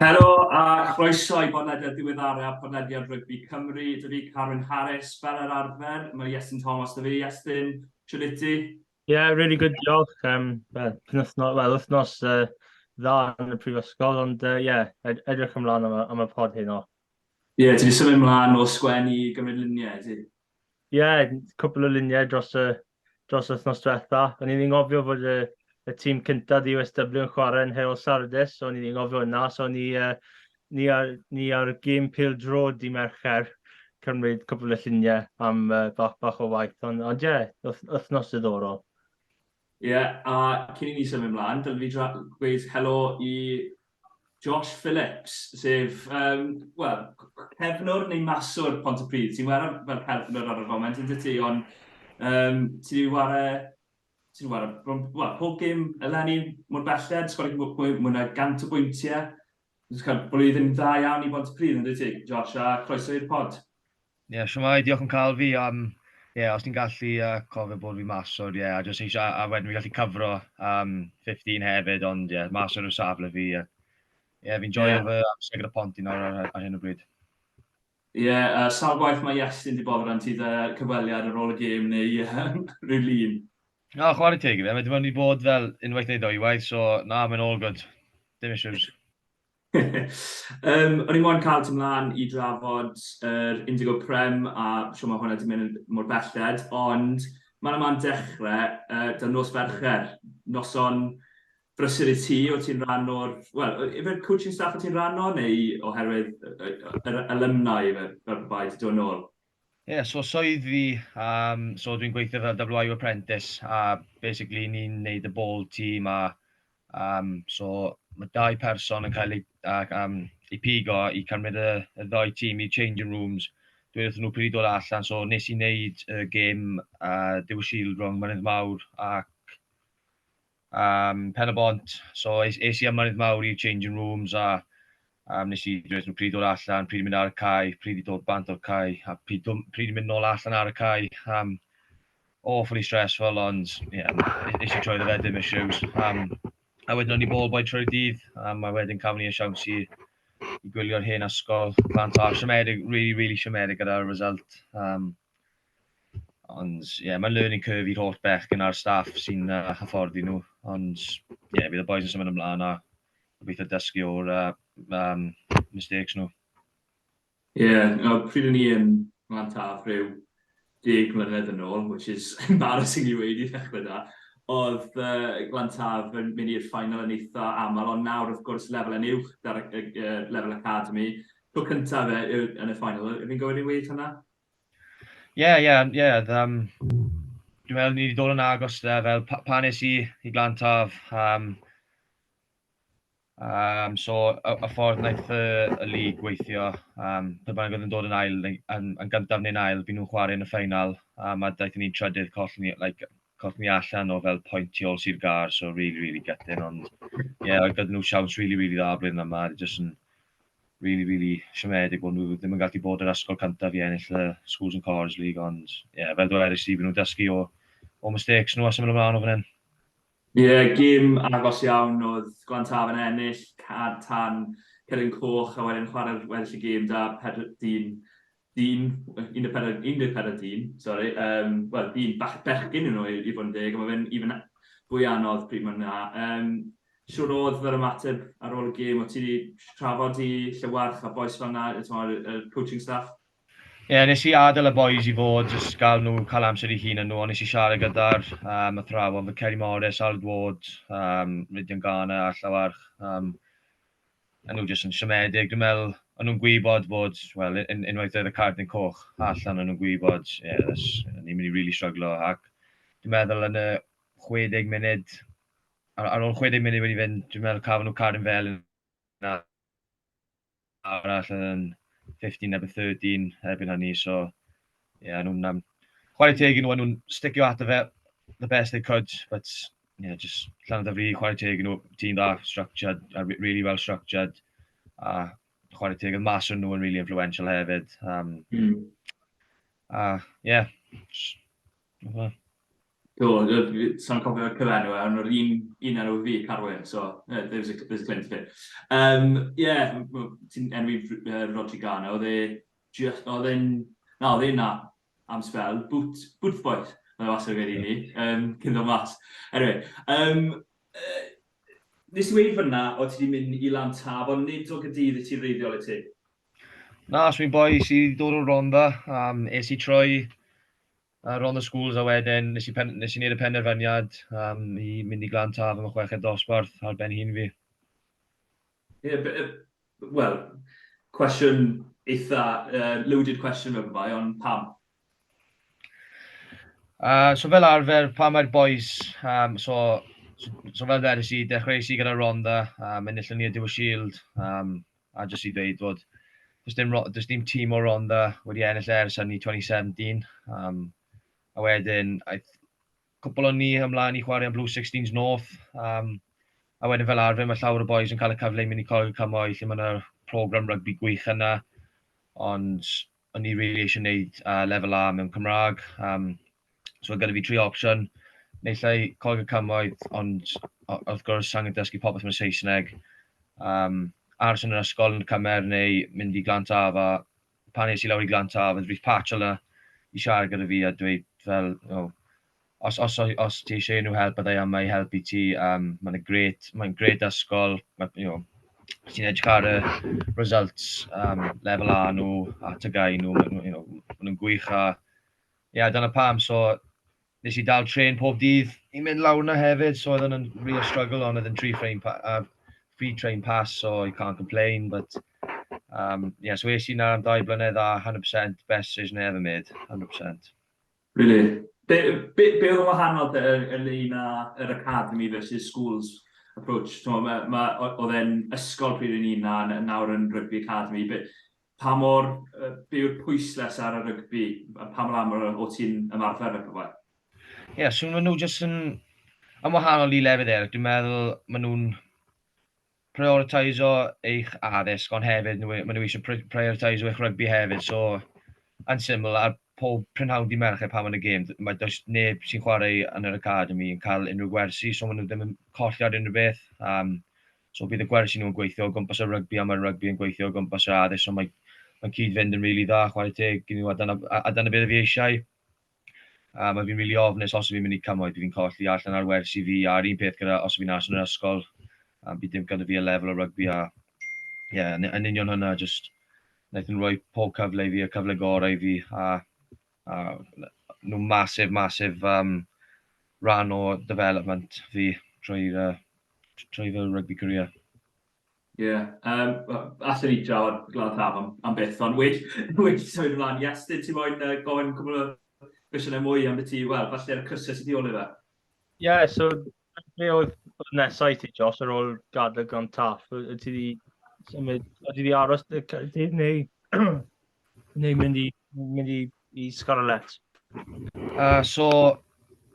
Helo a chroeso i bodlediad diweddaraf podlediad Rygbi Cymru. Dw fi Carwyn Harris, fel yr arfer, mae Iestyn Thomas 'da fi. Iestyn, shwt wyt ti? Yeah, really good, diolch. Wel, penwythnos, wel, wythnos dda yn y prifysgol, ond yeah, edrych ymlaen am y pod heno. Ie, yeah, ti wedi symud ymlaen o sgwennu i gymryd luniau, ti? Ie, yeah, cwpl o luniau dros y wythnos diwetha. O'n i'n anghofio fod y tîm cyntaf USW yn chwarae yn Heol Sardis, so o'n i'n anghofio hwnna. So ni ar gêm pêl-droed dydd Mercher, cymryd cwpl o lluniau am bach o waith. Ond ie, yeah, wythnos diddorol. Ie, yeah, a cyn i ni symud ymlaen, dylwn fi gweud helo i Josh Phillips, sef, wel, cefnwr neu maswr Pontypridd. Ti'n ware fel cefnwr ar y foment, yn ti? Ond ti wedi ware, ti wedi ware, wel, pob gêm eleni mor belled, sgori mwy na 100 o bwyntiau. Ti'n cael blwyddyn dda iawn i Pontypridd, yn ti, Josh, a croeso i'r pod. Ie, yeah, shwmae, diolch yn cael fi. Yeah, os ti'n gallu cofio bod fi maswr, yeah, a, just eisiau, a wedyn fi gallu cyfro 15 hefyd, ond yeah, maswr yw safle fi. Yeah, fi'n joio fy amser gyda Ponty nawr ar hyn o bryd. Ie, yeah, sawl gwaith mae Iestyn wedi boddran ti 'da cyfweliad ar ôl y gêm neu rhyw lun? Na, chwarae teg i fe, mae dim ond i bod fel unwaith neu ddwywaith, so na, mae'n all good. Dim issues. O'n i moyn cael ti mlaen i drafod yr Indigo Prem a siwr mae hwnna wedi mynd mor belled, ond mae'n yma'n dechrau 'da nos Fercher, noson brysur i ti, o ti'n rhan o'r, wel, efo'r coaching staff o ti'n rhan o, neu oherwydd yr alumni efe, fel bai ti dod nôl? Ie, yeah, so swydd fi, so dwi'n gweithio fel WRU apprentice, a basically ni'n neud y ball team a so mae dau person yn cael ei pigo i cymryd y ddau tîm i changing rooms. Dweud wrthyn nhw pryd i dod allan, so nes i wneud y gêm Dew Shield rhwng Mynydd Mawr ac Pen y Bont. So es i am Mynydd Mawr i changing rooms a nes i dweud nhw pryd dod allan, pryd i mynd ar y cae, pryd i dod bant o'r cae, a pryd i mynd nôl allan ar y cae. Awfully stressful, ond yeah, nes i troi fe, dim issues. A wedyn o'n i ball boy trwy'r dydd, a wedyn cafon ni y siawns i gwylio'r hen ysgol. Glantaf, siomedig, really, really siomedig gyda'r result. Ond ie, yeah, mae'n learning curve i'r holl bechgyn a'r staff sy'n hyfforddi nhw. Ond ie, yeah, bydd y boys yn symud ymlaen a gobeithio dysgu o'r mistakes nhw. Ie, yeah, no, pryd o'n i yn Glantaf rhyw 10 mlynedd yn ôl, which is embarrassing i weud i ddechrau da, oedd Glantaf yn mynd i'r final yn eitha aml, ond nawr wrth gwrs lefel yn uwch da'r lefel academy. Tro cyntaf fe yn y final, fi'n gywir i weud hwnna? Ie. Dwi'n meddwl ni wedi dod yn agos 'da fel pan es i Glantaf. So y ffordd wnaeth y league gweithio, pe bynnag oedd yn dod yn ail, yn gyntaf neu'n ail, byd nhw'n chwarae yn y ffeinal. A daethon ni'n trydydd, collon ni, like, collon ni allan o fel pwynt tu ôl Sir Gâr, so really, really gutting. Ond ie, yeah, oedd gyda nhw siawns really, really dda blwyddyn yma. Just yn really, really siomedig bod nhw ddim yn gallu bod yr ysgol cyntaf i ennill y Schools and College League, ond ie, yeah, fel dwedais i, byd nhw'n dysgu o mistakes nhw a symud ymlaen o fan hyn. Ie, yeah, gêm agos iawn oedd Glantaf yn ennill tan cerdyn coch a wedyn chwarae'r weddill y gêm 'da pedwar dyn, 14, 14 dyn, sorry, wel, dyn bach bechgyn nhw i fod yn deg, a mae fe'n even fwy anodd pryd mae'n na. Siwr oedd yr ymateb ar ôl y gêm, o ti wedi trafod i Llywarch a bois fel yna, y coaching staff? Ie, yeah, nes i adael y boys i fod, jyst gael nhw cael amser i hun yn nhw, ond nes i siarad gyda'r athrawon, fy Kerry Morris, Aled Ward, Rhydian Garner a Llywarch. A nhw jyst yn siomedig. Dwi'n meddwl, o'n nhw'n gwybod bod, wel, unwaith oedd y cardyn coch allan, o'n nhw'n gwybod, ie, yeah, ni'n mynd i really struglo. Ac dwi'n meddwl yn y 60 munud, ar ôl 60 munud wedi fynd, dwi'n meddwl cafon nhw cardyn felyn arall yn 15 erbyn 13 erbyn hynny, so ie, yeah, nhw'n chwarae teg i nhw, nhw'n sticio ato fe the best they could, but yeah, just Llanymddyfri, chwarae teg i nhw, tîm dda, structured, a really well structured, a chwarae teg, y mas nhw yn really influential hefyd. A yeah, just. Do, sa'n cofio'r cyfenw e, ond yr un, un enw fi, Carwyn, so yeah, there's a claim to fame. Yeah, ti'n enwi Rodri Garner, oedd e just, oedd e'n, na, oedd e'n na am spel, boot boys, oedd e wastad yn gweud i ni, cyn ddod mas. Anyway, nes i weud fyna, o ti wedi mynd i Lan Taf, ond nid o Gaerdydd i ti'n reiddiol i ti? Na, so fi'n boi sydd wedi dod o Rhondda, es i troi a Rhondda Schools a wedyn nes i, pen, nes i wneud y penderfyniad i mynd i Glan Taf am y chweched dosbarth ar ben hun fi. Yeah, wel, cwestiwn eitha loaded question fe bai, ond pam? So fel arfer, pan mae'r boys, so fel dwedes i, dechreuais i gyda Rhondda, enillon ni y Dewi Shield, a jyst i ddweud fod does dim tîm o Rhondda wedi ennill ers hynny 2017. A wedyn, aeth cwpl o ni ymlaen i chwarae am Blue 16s North. A wedyn fel arfer, mae llawer o boys yn cael y cyfle i mynd i Coleg y Cymoedd, lle mae yna program rygbi gwych yna. Ond o'n i really eisiau gwneud lefel A mewn Cymraeg. So gyda fi tri opsiwn. Naill ai Coleg y Cymoedd, ond wrth gwrs angen dysgu popeth mewn Saesneg. Aros yn yr ysgol yn y Cymer neu mynd i Glan Taf, a pan es i lawr i Glan Taf, oedd Rhys Patchell yna i siarad gyda fi a dweud fel, os ti eisiau unrhyw help, byddai yma i helpu ti. Mae'n great ysgol, ma, ti'n edrych ar y results, lefel A nhw, a TGAU nhw, ma nhw'n gwych a ie, yeah, dyna pam, so nes i dal tren pob dydd i mynd lawr 'na hefyd, so oedd yn real struggle, ond oedd yn free train pass, so you can't complain, but yeah, so es i 'na am 2 blynedd a 100% best decision I ever made, 100%. Really? Be oedd yn wahanol te ynglyn â yr academy versus schools approach? T'mo, oedd e'n ysgol pryd o'n i'n na, nawr yn rugby academy. Pa mor, be yw'r pwyslais ar y rygbi? A pa mor aml o ti'n ymarfer fe cyfle? Ie, yeah, so maen nhw jyst yn wahanol i lefydd eraill. Dwi'n meddwl maen nhw'n prioritiso eich addysg, ond hefyd maen nhw eisiau prioritiso eich rygbi hefyd. So, yn syml, ar pob prynhawn di Mercher pan mae'n y gêm, mae does neb sy'n chwarae yn yr academy yn cael unrhyw gwersi, so maen nhw ddim yn colli ar unrhyw beth. So bydd y gwersi nhw'n gweithio o gwmpas y rygbi a mae'r rygbi yn gweithio o gwmpas yr addysg, so mae cyd-fynd yn rili really dda, chwarae teg, a dyna beth fi eisiau. A mae fi'n rili ofnus os fi'n mynd i Cymoedd, bydd fi'n colli allan ar wersi fi, a'r un peth gyda os fi'n aros yn yr ysgol, a bydd dim gyda fi y lefel o rygbi a ie, yeah, yn union hynna, just wnaeth nhw rhoi pob cyfle i fi, y cyfle gorau i fi, a nhw massive, massive rhan o development fi trwy fy rugby career. Ie, yeah, allan ni drafod Glan Taf am byth, ond well symud ymlaen. Iestyn, ti moyn gofyn cwbl o gwestiynau mwy am beth ti, wel, falle'r crysau sydd tu ôl i fe? Ie, yeah, so be oedd nesau i ti, Josh, ar ôl gadael Glan Taf? Wyt ti wedi symud, wyt ti wedi aros dy Caerdydd neu mynd i Scarlets? So,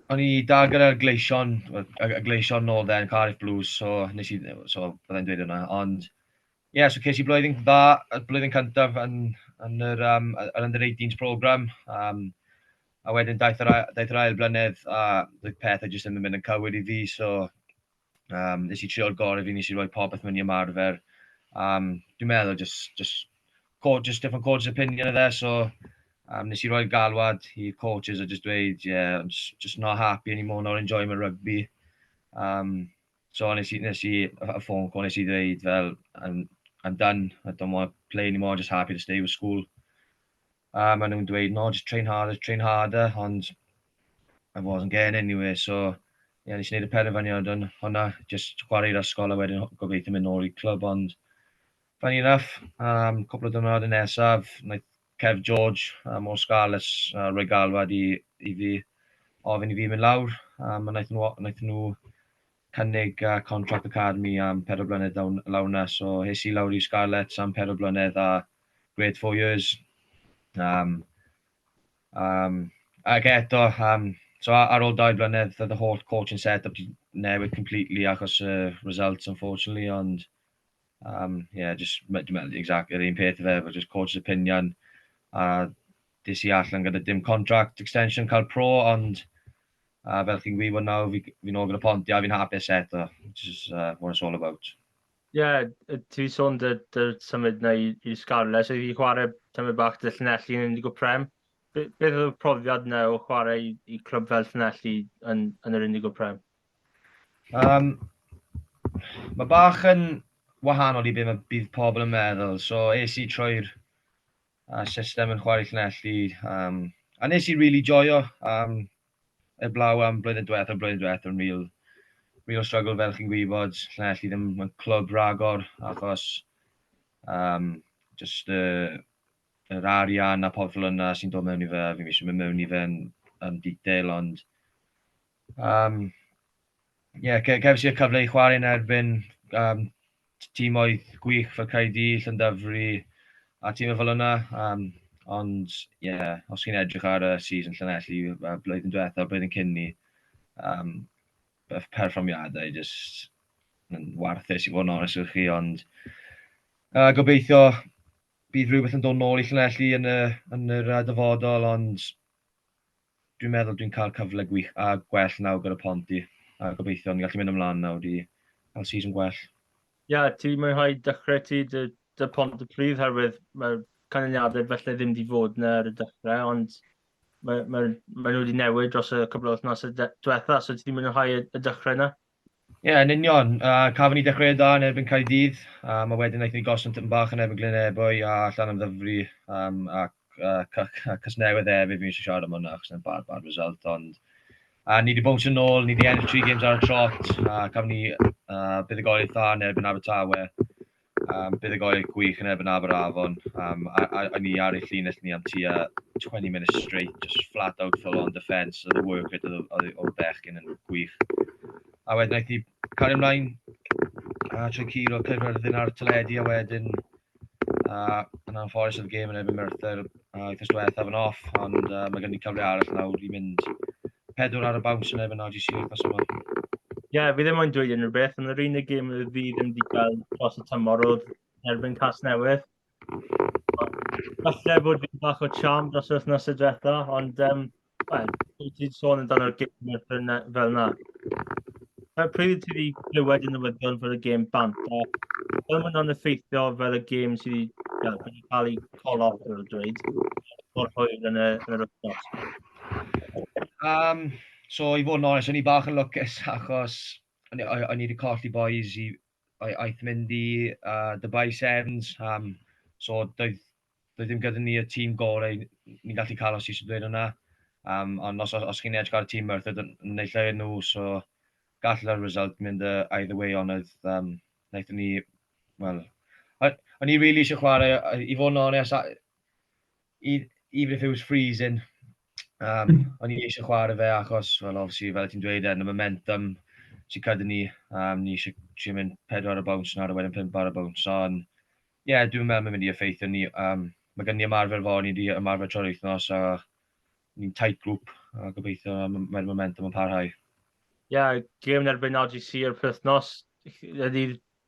o'n i dal gyda'r Gleision, y Gleision nôl then, Cardiff Blues, so nes i, so byddai'n dweud hwnna, ond ie, yeah, so ces i blwyddyn dda, y blwyddyn cyntaf yn yr under 18s program, a wedyn daeth yr ail blynedd a doedd pethau jyst ddim yn mynd yn cywir i fi, so nes i trio'r gorau fi, nes i roi popeth mewn i ymarfer. Dwi'n meddwl just different coaches' opinion oedd e, so nes i roi'r galwad i'r coaches a just dweud, "Yeah, I'm just not happy anymore, not enjoying my rugby." So nes i y phone call, nes i ddweud fel, "I'm done, I don't want to play anymore, just happy to stay with school." A maen nhw'n dweud, "No, just train harder," ond I wasn't getting anywhere, so yeah, nes i wneud y penderfyniad yn hwnna, just chwarae'r ysgol a wedyn gobeithio mynd nôl i clwb, ond funny enough, cwpl o diwrnodau nesaf, wnaeth Kev George o Scarlets rhoi galwad i fi, ofyn i fi mynd lawr, a wnaeth nhw cynnig contract academy am 4 blynedd lawr 'na, so es i lawr i Scarlets am 4 blynedd a great 4 years. Ac eto, so ar ôl 2 blynedd, the whole coaching set-up di newid completely achos y results, unfortunately, ond yeah, just, dwi'n meddwl, exactly, yr un peth fe, just coach's opinion, a des i allan gyda dim contract extension cael pro, ond A fel chi'n gwybod nawr, fi, fi nôl gyda Ponty a fi'n hapus eto, which is what it's all about. Ie, yeah, ti wedi sôn dy, dy symud na i, i Scarlets, so i chwarae tymed bach dy Llanelli yn Indigo Prem. Be, beth oedd y profiad yna o chwarae i, i clwb fel Llanelli yn, yn yr Indigo Prem? Um, mae bach yn wahanol i beth mae bydd pobl yn meddwl. So es i trwy'r system yn chwarae Llanelli. Um, a nes i really joio. Um, eblaw am blwyddyn diwethaf, blwyddyn diwethaf yn real, real struggle fel chi'n gwybod. Llanelli ddim yn clwb ragor achos um, just yr arian a pobl fel yna sy'n dod mewn i fe. Fi'n eisiau mynd mewn i fe yn, yn detail, ond um, yeah, cefais i'r cyfle i chwarae yn erbyn um, tîmoedd gwych fel Caerdydd, Llandyfri a tîmau fel yna. Um, ond, ie, yeah, os chi'n edrych ar y season Llanelli, blwyddyn diwethaf, blwyddyn cyn ni, um, perfformiadau just yn warthus i fod yn onest â chi, ond gobeithio bydd rhywbeth yn dod nôl i Llanelli yn y, yn yr dyfodol, ond dwi'n meddwl dwi'n cael cyfle gwych a gwell nawr gyda Ponty, a gobeithio ni'n gallu mynd ymlaen nawr i cael season gwell. Ie, yeah, ti'n mwynhau dechrau ti dy, dy Pontypridd herwydd mae'r canlyniadau felly ddim wedi fod yna ar y dechrau, ond mae, mae, mae nhw wedi newid dros y cwbl o wythnosau diwetha, so ti wedi mwynhau y, y dechrau yna? Ie, yeah, yn union. Cafon ni dechrau da yn erbyn Caerdydd, um, a wedyn wnaethon ni gostwng tipyn bach yn erbyn Glynebwy a Llanymddyfri, um, ac Casnewydd hefyd, fi eisiau siarad am hwnna, achos yna'n bad, bad result, ond a ni wedi bownsio nôl, ni wedi ennill 3 games ar y trot, a cafon ni buddugoliaeth dda yn erbyn Abertawe, um, buddugoliaeth gwych yn erbyn Aberafon, um, a, a, a ni ar ei llinell ni am tua 20 minutes straight, just flat out full on defence, oedd y work rate o'r bechgyn yn gwych. A wedyn aeth ni cario ymlaen, a trwy curo Caerfyrddin ar teledu, a wedyn yn anffodus oedd y gêm yn erbyn Merthyr wythnos diwethaf yn off, ond mae gen i cyfle arall nawr i mynd pedwar ar y bounce yn erbyn RGC wythnos yma. Ie, yeah, fi ddim ond dweud unrhyw beth, ond yr unig gêm oedd fi ddim wedi cael dros y tymor oedd erbyn Casnewydd. Falle bod fi'n bach o charm dros yr wythnos y diwetha, ond um, wel, ti'n sôn amdano'r gêm fel yna. Pryd ti wedi clywed y newyddion fel y gêm bant, a fel mae hwnna'n effeithio fel y gêm sydd wedi well, cael ei call off, fel dweud, mor hwyr yn y, yn yr wythnos? Um, so, i fod yn onest, o'n i bach yn lwcus achos o'n i wedi colli boys i aeth mynd i Dubai Sevens. Um, so, doedd, doedd ddim gyda ni y tîm gorau ni'n gallu cael os eisiau dweud hwnna. Um, ond os, os, os chi'n edrych ar y tîm Merthyr, yn neu lle nhw, so gall y result mynd either way, ond oedd, um, wnaethon ni, wel, o'n i really eisiau chwarae, i fod yn onest, even if it was freezing, um, o'n i eisiau chwarae fe achos, well, obviously, fel ti'n dweud, yn y momentum sy'n gyda ni, um, ni eisiau trio mynd pedwar ar y bounce nawr a wedyn pump ar y bounce, ond ie, yeah, dwi'n meddwl mae'n mynd i effeithio ni. Um, mae gen ni ymarfer fo, ni wedi ymarfer tro'r wythnos a ni'n tight group a gobeithio mae'r momentum yn parhau. Ie, yeah, gêm yn erbyn RGC ar wythnos. Ydy,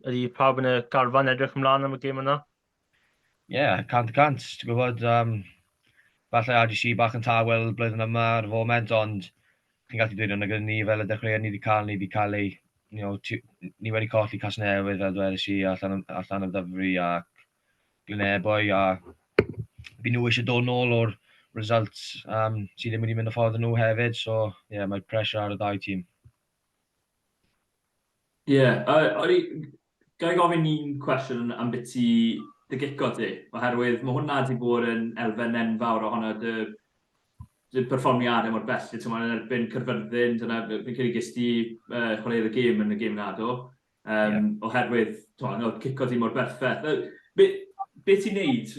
ydy pawb yn y garfan edrych ymlaen am y gêm yna? Ie, yeah, 100%. Ti'n gwybod, um, falle RGC bach yn tawel blwyddyn yma ar y foment, ond chi'n gallu dweud yna gyda ni fel y dechreuad ni wedi cael, ni wedi cael ei, you know, ni wedi colli Casnewydd fel dwedais i, allan, allan o Ddyfri a Glynebwy, a by nhw eisiau dod nôl o'r results um, sydd ddim wedi mynd y ffordd nhw hefyd, so yeah, mae pressure ar y ddau tîm. Ie, yeah, uh, ga i gofyn un cwestiwn am beth ti dy gico ti, oherwydd mae hwnna wedi bod yn elfen enfawr ohono dy, dy perfformiadau mor bell. Ti'n yn erbyn Caerfyrddin, dyna, fi'n credu ges di chwaraeodd y gêm yn y gêm na, do? Um, yeah. Oherwydd, ti'n oedd cico di mor berffaith. Be, be ti'n neud?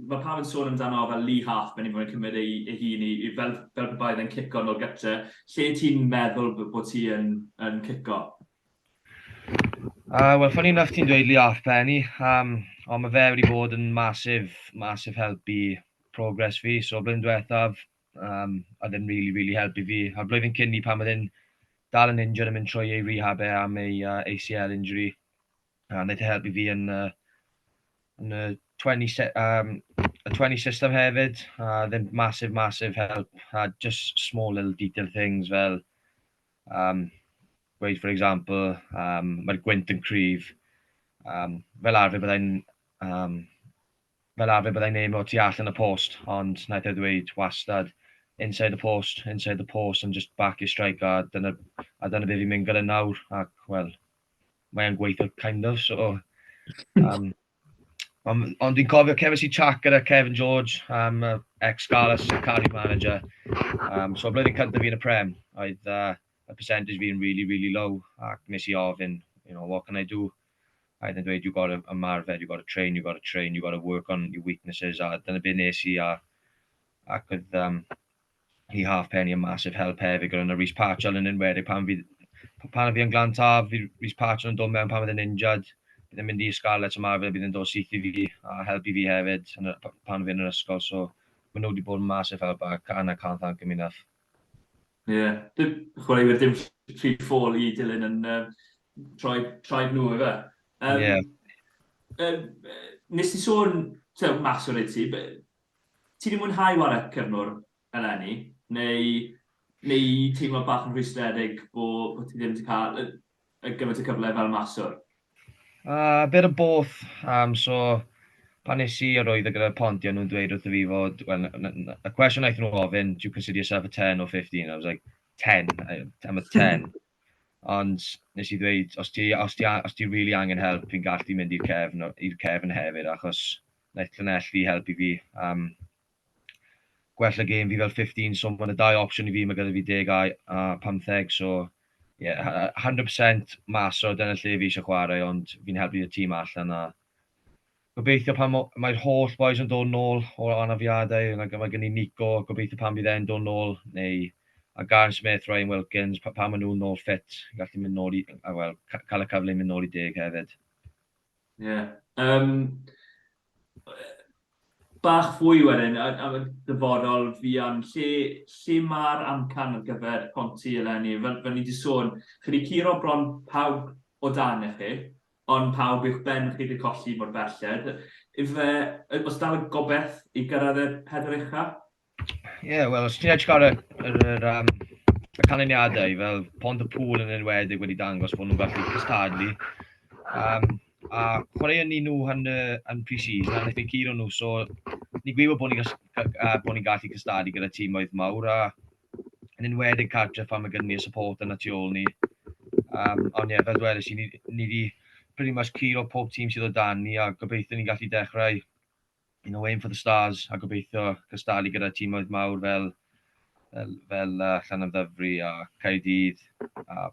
Mae pawb yn sôn amdano fel Lee Halfpenny mae'n cymryd ei, ei hun i, i fel, fel pe bai yn cico nôl gytre. Lle ti'n meddwl bod ti yn, yn cico? Wel, funny enough ti'n dweud Lee Halfpenny, um, ond mae fe wedi bod yn massive, massive help i progress fi. So, blwyddyn diwethaf, um, oedd e'n really, really helpu fi. A blwyddyn cyn ni pan oedd e'n dal yn injured yn mynd trwy ei rehab e am ei ACL injury. A wnaeth e helpu fi yn, yn y 20, um, y 20 system hefyd. A then massive, massive help. A just small little detail things fel Gweud, for example, mae'r gwynt yn cryf. Fel arfer byddai'n um, fel arfer byddai'n aim o tu allan y post, ond wnaeth e ddweud wastad inside the post, inside the post and just back your strike a dyna, a dyna be fi'n mynd gyda nawr ac wel, mae'n gweithio kind of, so ond, ond dwi'n cofio cefais i chat gyda Kevin George, ex-Scarlets Academy manager. So blwyddyn cyntaf fi yn y Prem, oedd y percentage fi'n really, really low, ac nes i ofyn, "What can I do?" A oedd yn dweud, "You got to ymarfer, you got to train, you got to train, you got to work on your weaknesses," a dyna beth nes i, ac oedd Lee Halfpenny yn massive help hefyd gyda yna Rhys Patchell yn enwedig pan fi yn Glantaf, fi Rhys Patchell yn dod mewn pan oedd yn injured, bydd yn mynd i Scarlets ymarfer, bydd yn dod syth i fi a helpu fi hefyd pan fi yn yr ysgol, so maen nhw wedi bod yn massive help a and I can't thank him enough. Ie, yeah. Dim chwaraewyr dim rhy ffôl i dilyn yn traed nhw, efe? Ie. Nes ti sôn, tew, mas o'r ti, ti wedi mwynhau ware cefnwr eleni, neu teimlo bach yn rhwystredig bod ti ddim wedi cael y gymaint o cyfle fel maswr? Bit of both. So, pan nes i arwyddo gyda Ponty, o'n nhw'n dweud wrtho fi fod, well, y cwestiwn wnaethon nhw ofyn, "Do you consider yourself a 10 or 15?" I was like, "10, I'm a 10." Ond nes i ddweud, os ti really angen help, fi'n gallu mynd i'r cefn hefyd, achos wnaeth Llanelli helpu fi gwella gêm fi fel 15, so mae'n y dau opsiwn i fi, mae gyda fi 10 a 15, so yeah, 100% mas o dyna lle fi eisiau chwarae, ond fi'n helpu y tîm allan a gobeithio pan mae'r holl boys yn dod nôl o'r anafiadau, mae gen i Nico, gobeithio pan bydd e'n dod nôl, neu a Garen Smith, Ryan Wilkins, pan maen nhw'n nôl ffit, gallu mynd nôl i, a wel, cael y cyfle i mynd nôl i 10 hefyd. Ie. Yeah. Bach fwy wedyn am y dyfodol fuan, lle mae'r amcan ar gyfer Ponty eleni? Fel ni wedi sôn, chi wedi curo bron pawb o dan i chi, ond pawb uwch ben chi wedi colli mor belled. Ife, os dal y gobeith i gyrraedd y pedwar ucha? Ie, yeah, wel, os ti'n edrych ar y canlyniadau, fel Pont-y-pŵl yn enwedig wedi dangos bod nhw'n gallu cystadlu. A chwaraeon ni nhw yn pre-season a wnaethon ni curo nhw, so ni'n gwybod bod ni'n gallu cystadlu gyda tîmoedd mawr a yn enwedig cartref pan mae gyda ni y support yna tu ôl ni. Ond ie, yeah, fel dwedais i, ni wedi pretty much curo pob tîm sydd o dan ni a gobeithio ni'n gallu dechrau aim for the stars a gobeithio cystadlu gyda tîmoedd mawr fel Llanymddyfri a Caerdydd a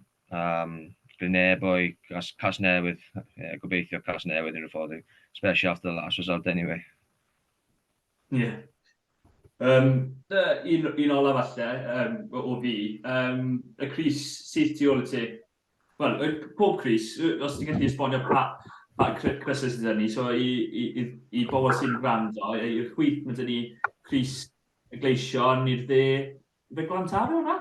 Glynebwy, Casnewydd, yeah, gobeithio Casnewydd yn rhyw ffordd, especially after the last result anyway. Ie. Yeah. Un ola falle o fi, y crys syth tu ôl i ti. Wel, pob crys, os ti'n gallu esbonio pa crysau sydd 'da ni, so i bobl sy'n gwrando, i'r chwith mae 'da ni crys y Gleision, i'r dde, fe Glantaf yw hwnna?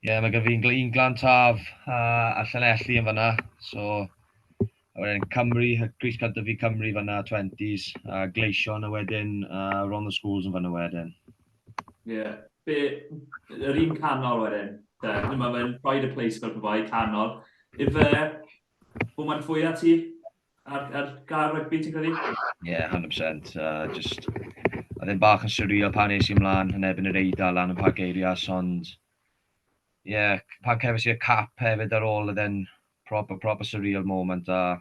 Ie, yeah, mae gen fi un Glantaf a Llanelli yn fanna. So, a wedyn Cymru, y crys cyntaf fi Cymru fanna, 20s, a Gleision a wedyn Rhondda Schools yn fanna wedyn. Ie. Yeah. Be, yr un canol wedyn, de, mae'n pride of place fel pe bai canol. Ife, bod mae'n fwyaf ti ar gael rygbi, ti'n credu? Ie, yeah, 100%. Just, oedd e'n bach yn surreal pan es i ymlaen yn erbyn yr Eidal lan yn Parc Eirias, ond ie, yeah, pan cefais i y cap hefyd ar ôl, oedd e'n proper, proper surreal moment a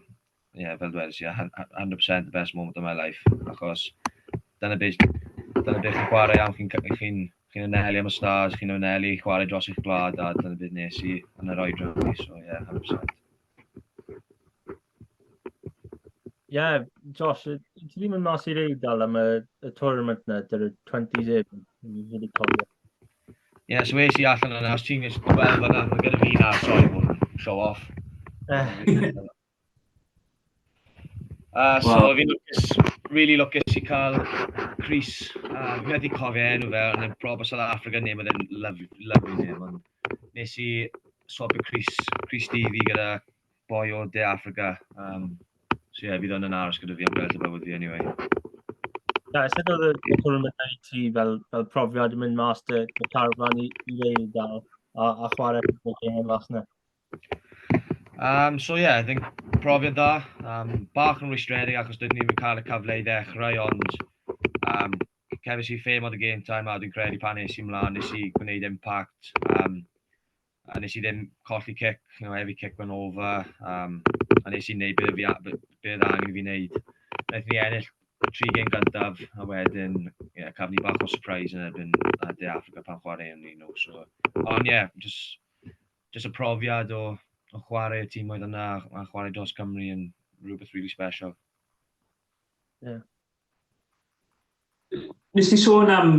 ie, yeah, fel dwedais i, 100% the best moment of my life, achos dyna beth chi'n chwarae am, chi anelu am y stars, chi'n anelu chwarae dros eich gwlad, a dyna beth nes i yn yr oedran fi, so yeah, 100%. Ie, yeah, Josh, ti ddim yn mas i'r Eidal am y tournament na, dy'r 20s fi wedi cofio. Ie, yeah, so es i allan yna, os ti'n gweld fyna, mae gyda fi na, sorry, bod yn show off. So wow, fi'n lwcus, really lwcus i cael crys, fi wedi cofio enw fe, ond yn proper South African name, oedd e'n lovely, lovely name, ond nes i swapio crys T fi gyda boi o De Africa. So ie, yeah, fydd o'n yn aros gyda fi am gweddill y bywyd fi anyway. Ie, sut oedd y tournament i ti fel profiad yn mynd mas dy carfan i Eidal? a, a chwarae y gêm mas yna? So yeah, I think profiad dda. Bach yn rwystredig achos dydyn ni'n cael y cyfle i ddechrau, ond cefais i fair amount o game time a dwi'n credu pan es i mlaen nes i gwneud impact. A nes i ddim colli cic, every kick went over, a nes i wneud be oedd angen i fi wneud. Wnaethon ni ennill 3 gêm gyntaf, a wedyn, yeah, cafon ni bach o surprise yn erbyn De Africa pan chwaraeon ni nhw. So, ond yeah, just y profiad o chwarae y tîmoedd yna a chwarae dros Cymru yn rhywbeth really special. Yeah. Nes ti sôn am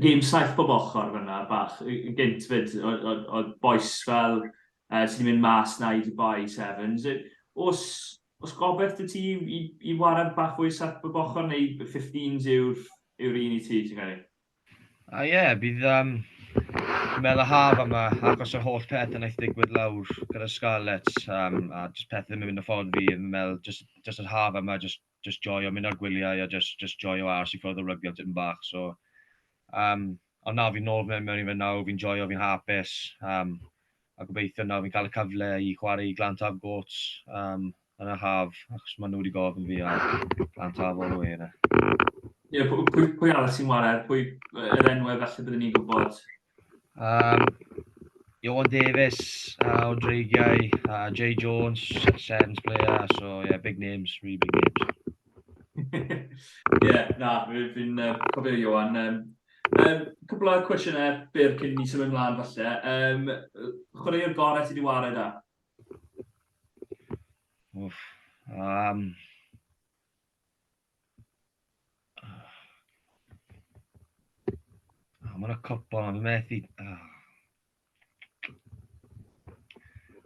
gêm 7 bob ochr fyna bach gynt fyd, o bois fel sydd wedi mynd mas na i Dubai Sevens. Oes gobaith 'da ti i warae bach fwy 7 bob ochr neu 15s yw'r yw un i ti, ti'n credu? A ie, yeah, bydd dwi'n meddwl y haf yma, achos yr holl peth wnaeth digwydd lawr gyda Scarlets, a just pethau ddim yn mynd y ffordd fi, dwi'n meddwl just yr haf yma, just joio mynd ar gwyliau a just joio aros i ffwrdd o rygbi am tipyn bach. So, ond na, fi'n nôl mewn i fe nawr, fi'n joio, fi'n hapus. A gobeithio nawr fi'n cael y cyfle i chwarae i Glantaf Goats yn y haf, achos maen nhw wedi gofyn fi a Glantaf all the way yna. Ie, yeah, pwy arall sy'n chwarae? Pwy yr enwau falle byddwn ni'n gwybod? Ioan Davies o Dreigiau, Jay Jones, Sevens player, so yeah, big names, really big names. Ie, yeah, na, fi'n cofio Ioan. Cwpl o cwestiynau byr cyn ni symud ymlaen falle. Chwaraewr gorau ti wedi whare 'da? Wff. Oh, mae'n cwpl, ond fi'n methu. Oh.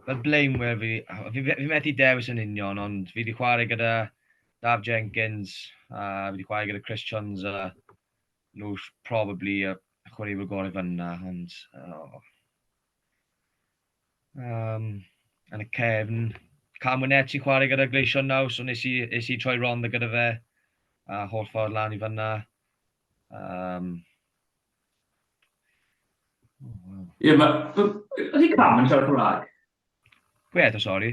Fel blaenwyr fi methu dewis yn union, ond fi wedi chwarae gyda Daf Jenkins, a fi wedi chwarae gyda Chris Tshiunza, nhw probably y chwaraewyr gorau fyna, ond oh. Yn y cefn, Cam Winnett sy'n chwarae gyda Gleision nawr, so nes i troi Rhondda gyda fe, a holl ffordd lan i fyna. Oh, wow. Ie, ydy Cam yn siarad Cymraeg? Pwy eto, sori?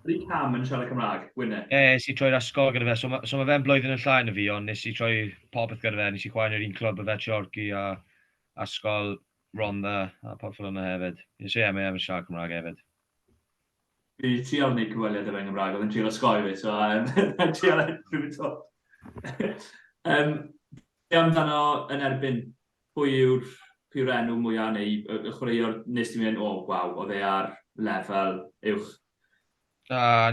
Ydy Cam yn siarad Cymraeg, Winnett? Ie, nes i troi'r ysgol gyda fe, so ma fe'n blwyddyn yn llai na fi, ond nes i troi popeth gyda fe, nes i chwarae yn yr un clwb â fe Treorci a ysgol Rhondda a popeth fel yna hefyd. So ie, mae e'n siarad Cymraeg hefyd. Fi wedi trial wneud cyfweliad efo yn Gymraeg, oedd yn trial osgoi fi, so trial rhywbeth to. Be amdano yn erbyn, pwy yw'r enw mwyaf neu y chwaraewr nes ti'n mynd, "O, oh, waw, oedd e ar lefel uwch"?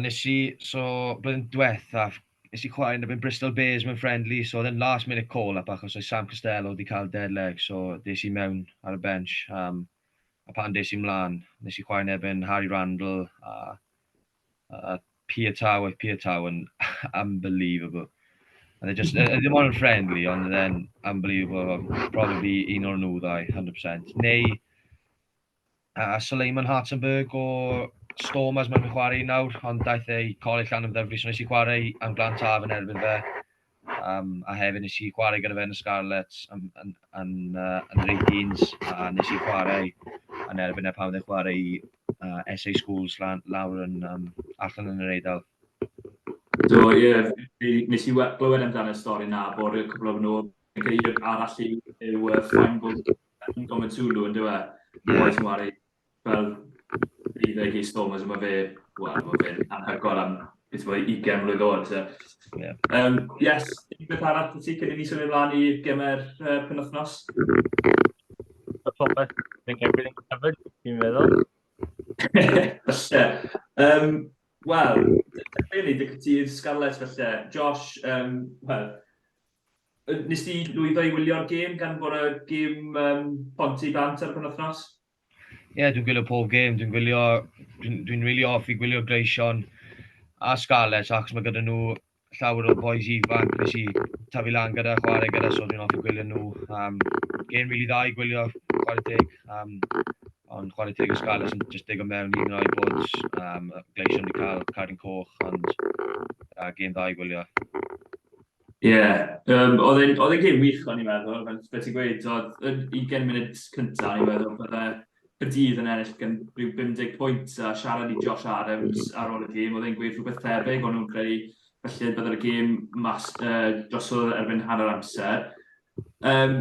Nes i, so, blwyddyn diwethaf, nes i chwarae yn erbyn Bristol Bears mewn friendly, so oedd e'n last minute call-up achos oedd Sam Costello wedi cael dead leg, so des i mewn ar y bench. A pan des i mlaen, nes i chwarae yn erbyn Harry Randall a Piutau, oedd Piutau yn unbelievable. And they just, ddim ond yn friendly, ond then unbelievable, probably un o'r nhw ddau, 100%. Neu Suleiman Hartzenberg o Stormers mae'n chwarae nawr, ond daeth e i Coleg Llanymddyfri, so nes i chwarae am Glantaf yn erbyn fe. A hefyd nes i chwarae gyda fe yn y Scarlets yn yr 18s, a nes i chwarae yn erbyn e pan oedd e'n chwarae i SA Schools lan, lawr yn, allan yn yr Eidal. Do, ie, yeah, nes i glywed amdano y stori na, bod y cwpl o nhw, gyda arall i yw Feingold Gomatulu yn dweud. Yeah. Bois yn chwarae fel deuddeg i Stormers, mae fe, wel, mae fe'n anhygoel am beth mae 20 mlwydd oed. So. Yeah. Yes, beth arall ti cyn i ni symud ymlaen i gemau'r penwythnos? Y popeth, I think everything covered, fi'n meddwl. Falle. Wel, dechreuwn ni 'da Scarlets felly. Josh, wel, nes ti lwyddo i wylio'r gêm gan bod y gêm Ponty bant ar y penwythnos? Ie, yeah, dwi'n gwylio pob gêm. Dwi'n gwylio, dwi'n dwi really hoffi gwylio Gleision a Scarlets achos mae gyda nhw llawer o boys ifanc nes i tyfu lan gyda, chwarae gyda, so dwi'n hoffi gwylio nhw. Gêm really dda i gwylio, chwarae teg. Ond chwarae teg y Scarlets yn just digon mewn i gnoi bod Gleision wedi cael cardyn coch, ond gêm dda i gwylio. Ie, yeah. Oedd e'n oedd e'n gêm wych o'n i'n meddwl, fel beth ti'n gweud, oedd yn 20 munud cyntaf o'n i'n meddwl bydde Caerdydd yn ennill gan rhyw 50 pwynt a siarad i Josh Adams ar ôl y gêm, oedd e'n gweud rhywbeth tebyg, o'n nhw'n credu felly byddai'r gêm mas drosodd erbyn hanner amser. Um,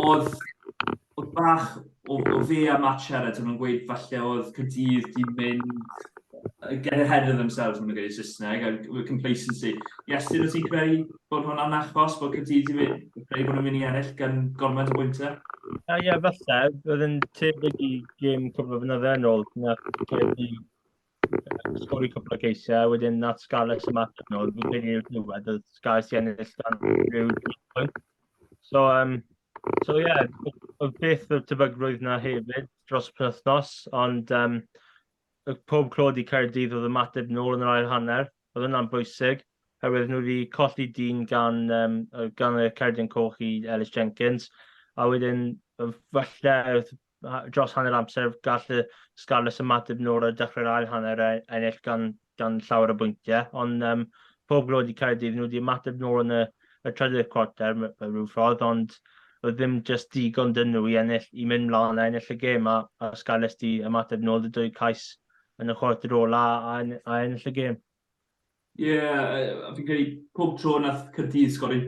oedd, oedd bach o, o fe a Matt Sherrod, o'n nhw'n gweud falle oedd Caerdydd di mynd get ahead of themselves, maen nhw'n gweud Saesneg, a complacency. Iestyn, wyt ti'n credu bod hwnna'n achos, bod Caerdydd di credu bod nhw'n mynd i ennill gan gormod o bwyntiau? Ie, yeah, falle, bydd yn tebyg i gêm cwbl o flynyddoedd yn ôl, na Caerdydd sgori cwpl o geisiau, wedyn nath Scarlets ymateb nôl, fi'n credu i'r diwedd, oedd Scarlets i ennill gan rhyw pwynt. So, um, so yeah, oedd beth o'r tebygrwydd na hefyd dros y penwythnos, ond um, pob clod i Caerdydd oedd ymateb nôl yn yr ail hanner, oedd hwnna'n bwysig, herwydd nhw wedi colli dyn gan, um, gan y Cerdyn Coch i Ellis Jenkins, a wedyn falle dros hanner amser gall y Scarlets ymateb nôl ar dechrau'r ail hanner a ennill gan, gan llawer o bwyntiau. Ond um, pob glod i Caerdydd, nhw wedi ymateb nôl yn y, y trydydd cwarter mewn rhyw ffordd, ond oedd ddim just digon dyn nhw i ennill, i mynd mlaen a ennill y gêm, a, a Scarlets di ymateb nôl dy dwy cais yn y chwarter ola a, a ennill y gêm. Ie, yeah, fi'n credu pob tro nath Caerdydd sgori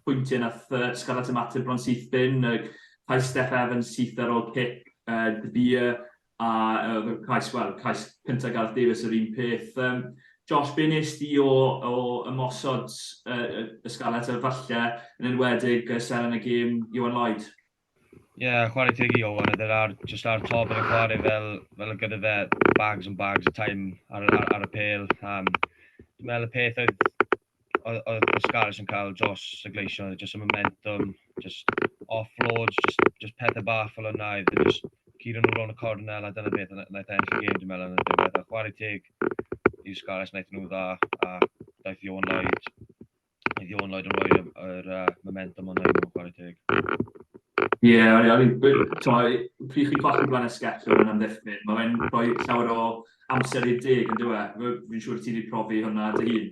pwyntiau nath Scarlets ymateb bron syth bin, cais Steff Evans syth ar ôl cic De Beer, a uh, cais, well, cais cyntaf Gareth Davies yr un peth. Um, Josh, be nes di o, o ymosod y Scarlets a falle yn enwedig seren y gêm Iwan Lloyd? Ie, yeah, chwarae teg i Owen, oedd e ar, just ar top yn y chwarae fel, fel oedd gyda fe bags and bags of time ar, ar, ar y pêl. Um, dwi'n meddwl y peth oedd, oedd, oedd y Scarlets yn cael dros y Gleision, oedd just y momentum, just offloads, just, just pethau bach fel yna, oedd e just curo nhw rownd y cornel, a dyna beth wnaeth ennill y gêm, dwi'n meddwl, yn y diwedd. A chwarae teg i'r Scarlets, wnaeth nhw dda, a daeth Iwan Lloyd Oedd Iwan Lloyd yn rhoi yr, yr uh, momentum o'na i nhw, chwarae teg. Ie, yeah, o'n i, pryd chi'n colli blaen y sgetwr yn amddiffyn, mae fe'n rhoi llawer o amser i'r deg yn dywe. Fi'n siŵr ti wedi profi hwnna dy hun.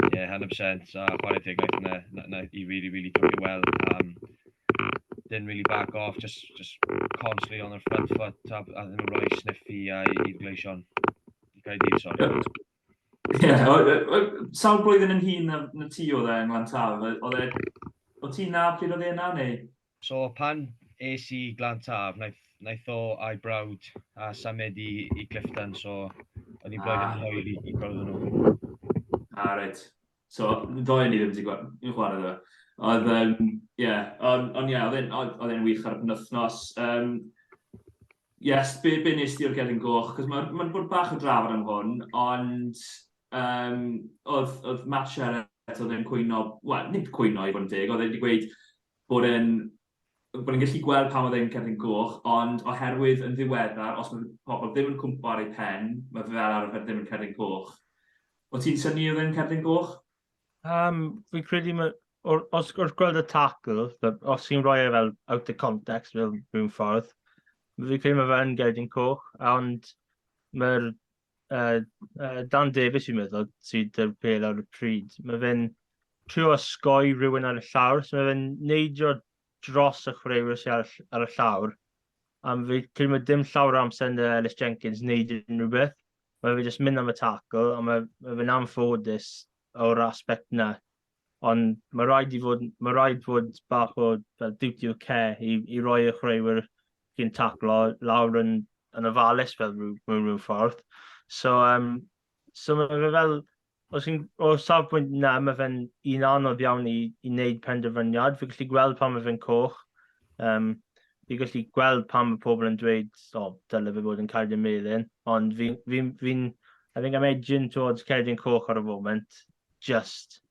Ie, yeah, 100%. A chwarae teg, naeth na, na, na, he really, really took it well. Didn't really back off, just, just constantly on the front foot, a, a ddim yn rhoi sniffi a i'r Gleision. I Caerdydd, sorry. Ie, yeah, sawl blwyddyn yn hŷn na, na ti oedd e yng Nglan Taf? Oedd e, oedd ti na pryd oedd e yna, neu? So, pan es i Glan Taf, wnaeth, wnaeth o a'i brawd a symud i, i Clifton, so oedd hi'n blwyddyn ah. hwyr i, i gwrdd nhw. Ah, reit. So, ddoe ni ddim wedi gweld, chwarae ddo. Oedd, um, yeah, ond on, yeah, oedd e'n wych ar y penwythnos. Um, yes, be, be nes ti o'r Gelyn Goch? Cos mae'n ma bod bach o drafod am hwn, ond um, oedd, oedd Matt Sherratt oedd e'n cwyno, wel, nid cwyno i fod yn deg, oedd e wedi gweud bod e'n bod e'n gallu gweld pam oedd e'n cerdyn goch, ond oherwydd yn ddiweddar, os mae pobl ddim yn cwmpo ar ei pen, mae fe fel arfer ddim yn cerdyn coch. O ti'n synnu oedd e'n cerdyn goch? Um, fi'n credu, ma, or, os wrth gweld y tackle, os chi'n rhoi e fel out of context fel mewn ffordd, fi'n credu mae fe'n gerdyn coch, ond mae'r uh, uh, Dan Davies fi'n meddwl sydd dy'r bel ar y pryd. Mae fe'n trio osgoi rhywun ar y llawr, so mae fe'n neidio dros y chwaraewyr sydd ar, ar y llawr. A fi credu mae dim llawer o amser yn Ellis Jenkins wneud unrhyw beth. Mae fe jyst mynd am y tackle, a mae, mae fe'n anffodus o'r aspect na. Ond mae rhaid i fod, mae rhaid fod bach o fel duty of care i, i roi y chwaraewyr chi'n taclo lawr yn, yn ofalus fel rhyw, mewn rhyw ffordd. So, um, so mae fe fel, os chi'n, o safbwynt na, mae fe'n un anodd iawn i, i wneud penderfyniad. Fi'n gallu gweld pan mae fe'n coch. Um, fi'n gallu gweld pan mae pobl yn dweud, o, oh, dyle fe bod yn cerdyn melyn. Ond fi'n, fi, fi, I think I'm edging towards cerdyn coch ar y foment. Just,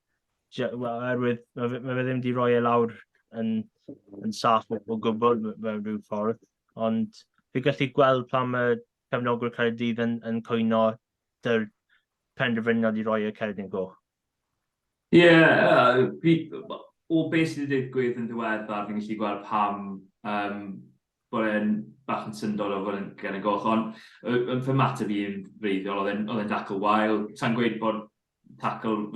well, oherwydd mae fe, mae fe ddim wedi rhoi e lawr yn, yn saff o, o gwbl mewn rhyw ffordd. Ond fi'n gallu gweld pam mae cefnogwyr Caerdydd yn, yn cwyno dy'r penderfyniad i roi y cerdyn goch. Ie, yeah, uh, o beth sydd wedi digwydd yn ddiweddar, fi'n gallu gweld pam um, bod e'n bach yn syndod o fod yn gen y goch, ond yn fy mateb i'n wreiddiol, oedd e'n dacl wael. Sa'n gweud bod tackle,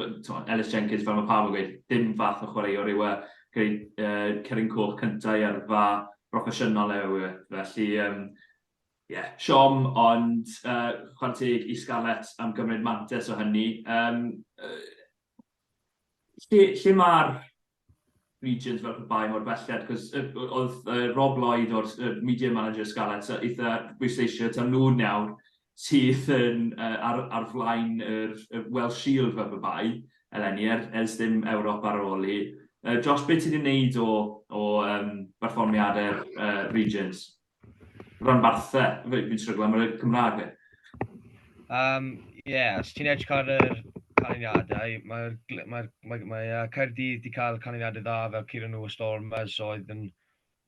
Ellis Jenkins, fel mae pawb yn gweud, dim fath o chwaraewr yw e, gyda'i ceryn coch cyntaf i yrfa broffesiynol e yw e. Felly, um, yeah, siom, ond chwarae teg i Scarlets am gymryd mantais o hynny. Um, lle lle mae'r regions fel pe bai mor belled, cos oedd Rob Lloyd o'r media manager Scarlets eitha bwysleisio taw nhw nawr sydd yn ar, ar flaen yr, y Welsh Shield fel pe bai eleni, er, ers dim Ewrop ar ôl i. Josh, beth ti wedi wneud o, o um, berfformiadau'r regions? Rhanbarthau, fi'n stryglo am y Cymraeg fi. Yeah, os ti'n edrych ar yr canlyniadau, mae'r mae, mae, mae Caerdydd wedi cael canlyniadau dda fel curo nhw y Stormers, so oedd yn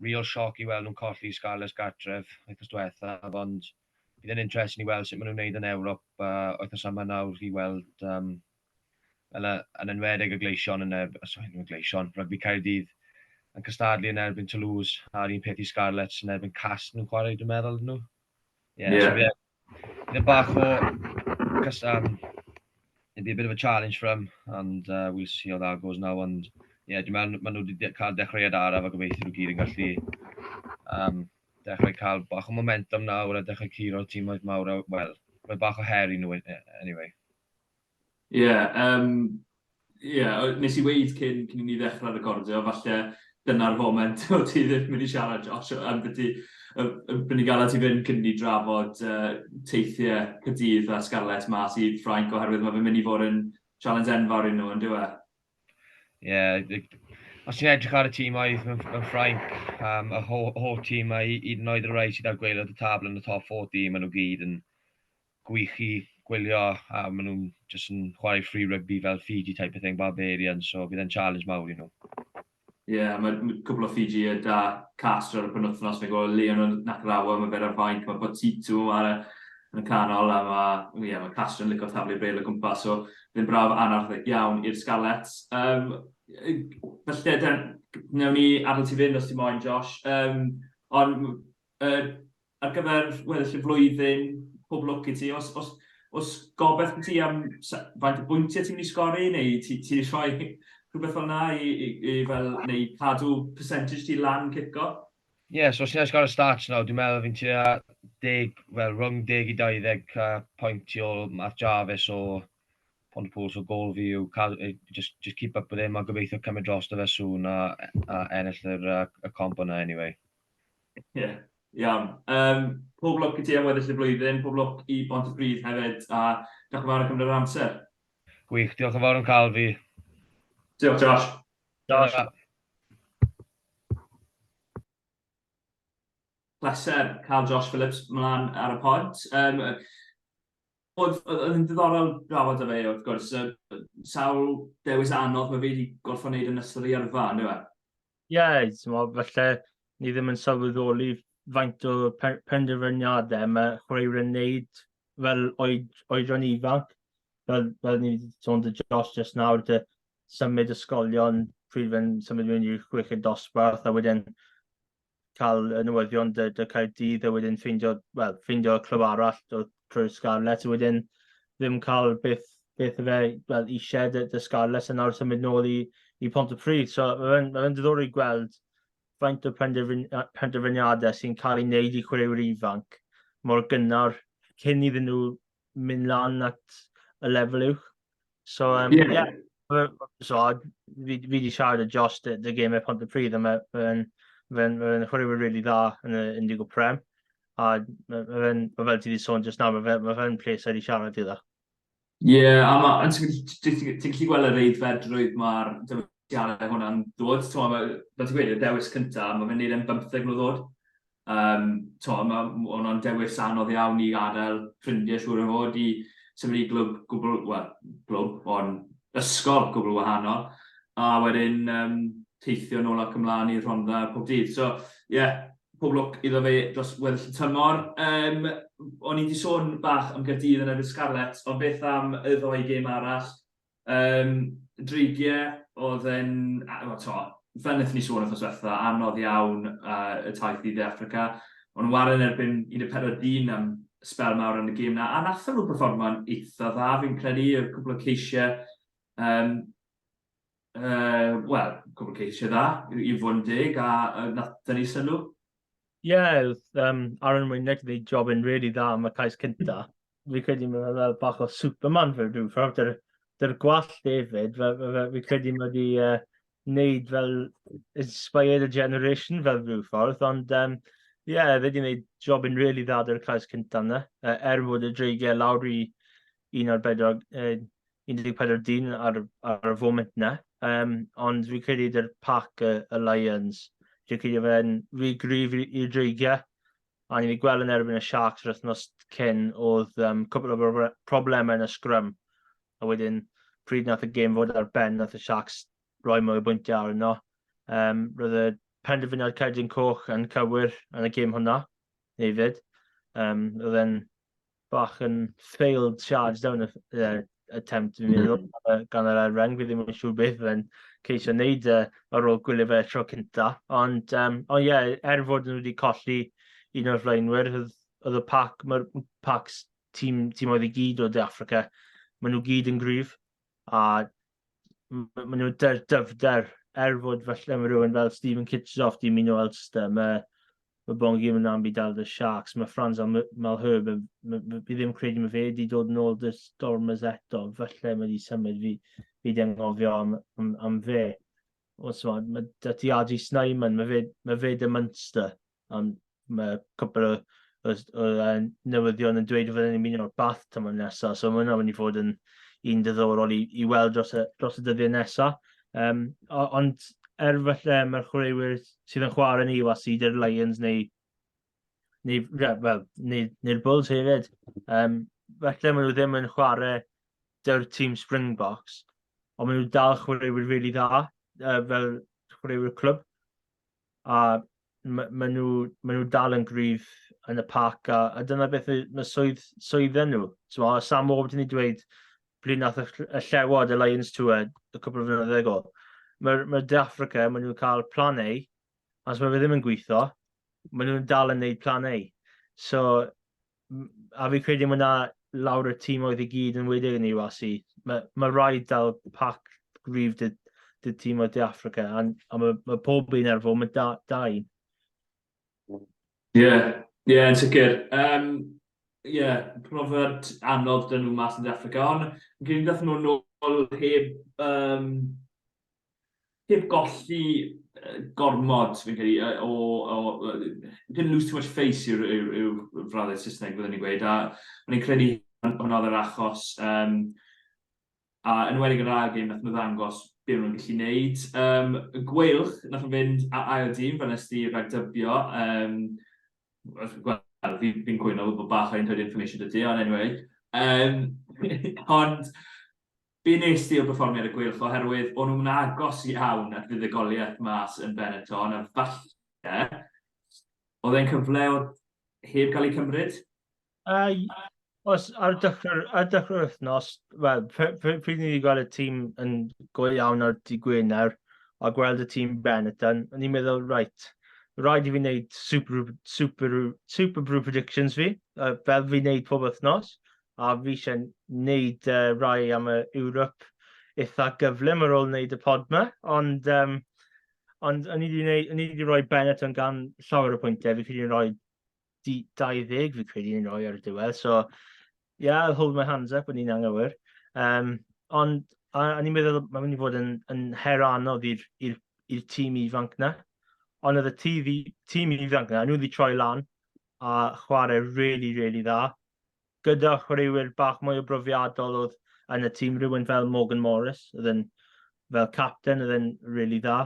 real shock i weld nhw'n colli Scarlets gartref wythnos diwethaf, ond bydd yn interesting i weld sut maen nhw'n gwneud yn Ewrop wythnos yma nawr i weld um, fel y, yn enwedig y Gleision yn erbyn, sorry, ddim y Gleision, Rygbi Caerdydd yn cystadlu yn erbyn Toulouse, a'r un peth i Scarlets yn erbyn Castres nhw'n chwarae, dwi'n meddwl, nhw. Yeah, yeah. So bydd yn bach o, cys, it'll be a bit of a challenge for them, and we'll see how that goes now, and yeah, dwi'n meddwl maen nhw wedi cael dechreuad araf a gobeithio nhw gyd yn gallu dechrau cael bach o momentum nawr a dechrau curo'r tîmoedd mawr, a, wel, rhoi bach o her i nhw anyway. Ie, yym, ie, nes i weud cyn, cyn i ni ddechrau recordio, falle dyna'r foment o ti ddim mynd i siarad, Josh, am byti, mynd i gael ti fynd cyn i ni drafod teithiau Caerdydd a Scarlets mas i Ffrainc, oherwydd mae fe'n mynd i fod yn challenge enfawr i nhw, yn dyw e? Ie, yeah, os ti'n edrych ar y tîmoedd mewn, mewn Ffrainc, um, y holl, holl tîm, hyd yn oed y rhai sydd ar gwaelod y tabl yn y top 14, maen nhw gyd yn gwych i gwylio a maen nhw'n just yn chwarae free rugby fel Fiji type of thing, Barbarian, so bydd e'n challenge mawr i nhw. Ie, yeah, mae cwpl o Fiji da Castres ar y penwythnos, fi'n gweld Leon Nakarawa, mae fe ar fainc, mae Botitu ar y, yn y canol, a mae, yeah, mae Castres yn licio taflu bêl o gwmpas, so bydd braf anarth iawn i'r Scarlets. Felly, newn ni adael ti fynd os ti moyn, Josh. Ond ar gyfer weddill y flwyddyn, pob lwc i ti. Os, os, os gobeith ti am faint o bwyntiau ti'n mynd i sgori, neu ti, ti rhoi rhywbeth fel yna i, i, i fel, neu cadw percentage ti lan cico? Ie, yeah, so os ti'n edrych ar y stats nawr, dwi'n meddwl fi'n tua 10, wel, rhwng 10 i 20 pwynt tu ôl Matt Jarvis o Pontypool, so gol fi yw cael, just keep up with him a gobeithio cymryd drosto fe soon a ennill yr, y comp yna anyway. Ie, yeah, iawn. Pob lwc i ti am weddill y flwyddyn, pob lwc i Bontypridd hefyd, a diolch yn fawr am cymryd yr amser. Gwych, diolch yn fawr am cael fi. Diolch, Josh. Josh. Pleser cael Josh Phillips mlaen ar y pod. Oedd yn ddiddorol drafod â fe, wrth gwrs. Sawl dewis anodd mae fe wedi gorfod wneud yn ystod ei yrfa, on'd yw e? Ie, yeah, falle ni ddim yn sylweddoli faint o penderfyniadau mae chwaraewyr yn neud fel oed, oedran ifanc. Fel, fel ni wedi sôn 'da Josh just nawr, dy symud ysgolion pryd fe'n symud mewn i'r chweched dosbarth a wedyn cael y newyddion dy, dy Caerdydd a wedyn ffeindio, wel, ffeindio clwb arall trwy'r Scarlets a wedyn ddim cael beth, beth y fe well, eisiau dy, dy Scarlets a nawr symud nôl i, i Pontypridd. So mae fe'n ma fe diddorol i gweld faint o penderfyn, penderfyniadau sy'n cael ei wneud i chwaraewyr ifanc mor gynnar cyn iddyn nhw mynd lan at y lefel uwch. So, yeah. Yeah. So, fi, fi wedi siarad â Josh dy, dy gemau Pontypridd a mae fe'n fe fe chwaraewyr really dda yn y Indigo Prem. A mae fe'n, ma fel ti wedi sôn just nawr, mae fe'n ma fe pleser i siarad iddo. Ie, yeah, a ma, ti'n ti, ti, ti gallu gweld yr aeddfedrwydd mae'r dewisiadau hwnna'n dod. T'mo, ma, fel ti'n gweud, y dewis cyntaf, mae fe'n neud e'n 15 mlwydd oed. Um, mae hwnna'n dewis anodd iawn i adael ffrindiau siŵr o fod i symud i glwb gwbl, wel, glwb, ond ysgol gwbl wahanol. A wedyn teithio nôl ac ymlaen i'r Rhondda pob dydd. So, ie, yeah, pob lwc iddo fe dros weddill y tymor. O'n i wedi sôn bach am Gaerdydd yn erbyn Scarlets, ond beth am y ddou gêm arall? Dreigiau, oedd yn, wel, to, fel wnaethon ni sôn wythnos diwetha, anodd iawn y taith i Dde Affrica. O'n nhw'n ware yn erbyn 14 dyn am sbel mawr yn y gêm na, a nathon nhw performo'n eitha dda, fi'n credu, y cwpl o ceisiau, um, wel, cwpl o ceisiau dda, i, i fod yn deg, a nath dynnu sylw. Ie, yeah, Aaron Winnick wedi job yn really dda am y cais cynta. Fi credu mae fel bach o Superman fel rhyw ffordd. Dy'r dyr gwallt David, fe, fe, fe, fi credu mae wedi wneud fel inspired a generation fel rhyw ffordd, ond um, yeah, fe wedi wneud job yn really dda dy'r cais cynta yna. Er fod y dreigiau lawr i 14, 14 dyn ar, ar y foment na. Ond fi credu dy'r pac y, y Lions, fi'n credu fe'n rhy gryf i'r dreigiau. A ni wedi gweld yn erbyn y Sharks yr wythnos cyn, oedd cwpl o problemau yn y scrum. A wedyn, pryd nath y gêm fod ar ben, nath y Sharks roi mwy o bwyntiau arno. Roedd y penderfyniad cerdyn coch yn cywir yn y gêm hwnna, hefyd. Roedd e'n bach yn failed charge down attempt, fi'n meddwl, gan yr Elren. Fi ddim yn siŵr beth fe'n ceisio wneud ar ôl gwylio fe tro cynta. Ond, ond ie, yeah, er fod nhw wedi colli un o'r flaenwyr, oedd y pac, mae'r pacs tîm, tîmoedd i gyd o De Affrica, maen nhw gyd yn gryf, a maen nhw dyfder, er fod falle mae rhywun fel Steven Kitshoff di ymuno Ulster, mae, mae Bongi Mbonambi dal 'da Sharks, mae Frans Malherbe, fi ddim credu mae fe wedi dod yn ôl 'da Stormers eto, falle mae wedi symud fi, fi di anghofio am, am, am fe. Os ma, mae 'da ti RG Snyman, mae fe, mae fe 'da Munster, ond mae cwpl o, o, o newyddion yn dweud fod e'n ymuno o'r Bath tymor nesaf, so mae hwnna'n mynd i fod yn un diddorol i, i weld dros y, dros y dyddiau nesaf. Ond er falle mae'r chwaraewyr sydd yn chwarae yn UAC, dy'r Lions neu, neu, yeah, well, neu, neu'r Bulls hefyd, falle maen nhw ddim yn chwarae dy'r tîm Springboks, ond maen nhw dal chwaraewyr really dda, fel chwaraewyr clwb. A maen nhw, ma nhw dal yn gryf yn y parc, a, a dyna beth mae swydd, swydden nhw. So, Sam Warburton wedi dweud pryd nath y, y llewod, y Lions Tour, y cwpl o flynyddoedd ago. Mae'r mae De Africa, maen nhw'n cael plan A, a os mae fe ddim yn gweithio, maen nhw'n dal yn neud plan A. So, a fi credu mae yna lawr y tîm oedd i gyd yn wedig yn URC. Mae, mae rhaid dal pac gryf dy, dy tîm o De Africa, a, a mae, mae pob un ar fod, mae da, da un. Ie, yeah, yeah, yn sicr. Ie, yeah, profiad anodd dyn nhw mas yn De Africa, ond yn credu dath nhw nôl heb, heb golli gormod, fi'n credu, o, o, didn't lose too much face yw'r yw, yw frawddeg Saesneg, byddwn ni'n gweud, a o'n i'n credu hwnna oedd yr achos, a yn enwedig yr ail gêm, nath nhw ddangos be maen nhw'n gallu gwneud. Y Gweilch, nath nhw fynd a ail dîm, fel nes di ragdybio. Wel, fi'n fi cwyno bod bach o inside information 'da ti, ond anyway. Ond be nes di o berfformiad y Gweilch, oherwydd o'n nhw'n agos iawn at fuddugoliaeth mas yn Benetton, a falle oedd e'n cyfle oedd heb gael ei cymryd? Os ar dechrau'r ar dechrau'r wythnos, wel, pryd ni wedi gweld y tîm yn go iawn ar dydd Gwener a gweld y tîm Benetton, o'n i'n meddwl, right, rhaid i fi wneud super, super, super brew predictions fi, fel fi'n wneud pob wythnos, a fi eisiau wneud rai am y Europe eitha gyflym ar ôl wneud y pod yma, ond, ond o'n i wedi wneud, o'n i wedi rhoi Benetton gan llawer o pwyntiau, fi wedi rhoi 20 fi credu ni'n rhoi ar y diwedd. So, yeah, I'll hold my hands up, o'n i'n anghywir. Ond, a, a ni'n meddwl mae'n mynd i fod yn, yn her anodd i'r tîm ifanc na. Ond oedd y tîm, tîm ifanc na, nhw wedi troi lan a chwarae really, really dda. Gyda chwaraewyr bach mwy o brofiadol oedd yn y tîm, rhywun fel Morgan Morris, oedd yn fel captain, oedd yn really dda.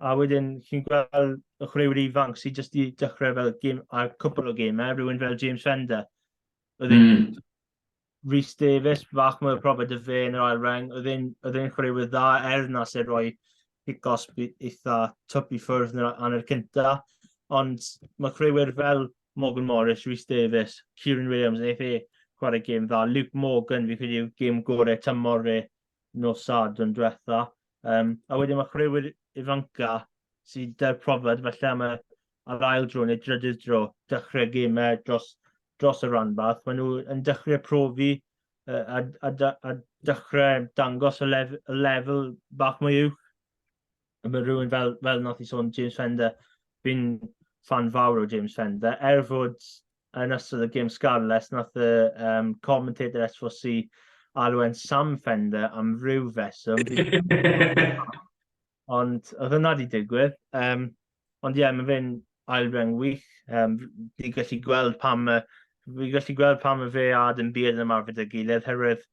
A wedyn, chi'n gweld y chwaraewyr ifanc sydd jyst i dechrau fel gêm, a cwpl o gemau, rhywun fel James Fender. Oedd e'n Rhys Davies, bach mwy o profiad y fe yn yr ail reng, oedd e'n chwaraewyr dda er na sy'n rhoi cic-osb eitha twp i ffwrdd yn yr hanner cynta. Ond mae chwaraewyr fel Morgan Morris, Rhys Davies, Kieran Williams, wnaeth e chwarae gêm dda. Luke Morgan, fi credu yw gêm gorau tymor e nos Sadwrn diwetha. A wedyn mae chwaraewyr ifanca sydd 'da'r profiad falle am y ar ail dro neu drydydd dro dechrau gemau dros, dros y rhanbarth, maen nhw yn dechrau profi a, a, a, a dechrau dangos y, lef, y lefel bach mwy uwch. Mae rhywun fel, fel nath i sôn, James Fender, fi'n fan fawr o James Fender, er fod yn ystod y gêm Scarlets, nath y um, commentator S4C alw e'n Sam Fender am ryw feswm. Ond oedd hynna wedi digwydd. Um, ond ie, yeah, mae fe'n ail reng wych. Um, fi gallu gweld pam y, fi gallu gweld pam y fe a Adam Beard yn ymarfer dy gilydd, herwydd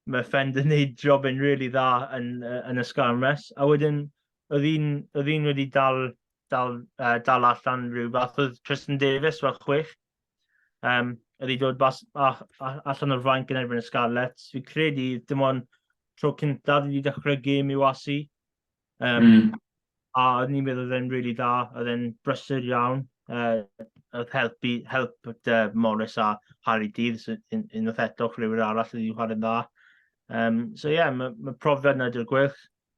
mae Fender yn gwneud job yn really dda yn, yn y sgarmes. A wedyn, oedd un, oedd un wedi dal, dal, uh, dal allan rhyw fath, oedd Tristan Davis fel chwech. Um, oedd hi dod bas, a, a, allan o'r fainc yn erbyn y Scarlets. Fi credu dim ond tro cyntaf wedi dechrau gêm i wasi. Um, mm. A oedd ni'n meddwl oedd e'n really dda, oedd e'n brysur iawn. Uh, oedd helpu, help dy Morris a Harry Dydd, un, unwaith eto chwaraewyr arall wedi chwarae'n dda. Um, so ie, yeah, mae ma profiad yna dy'r gwych.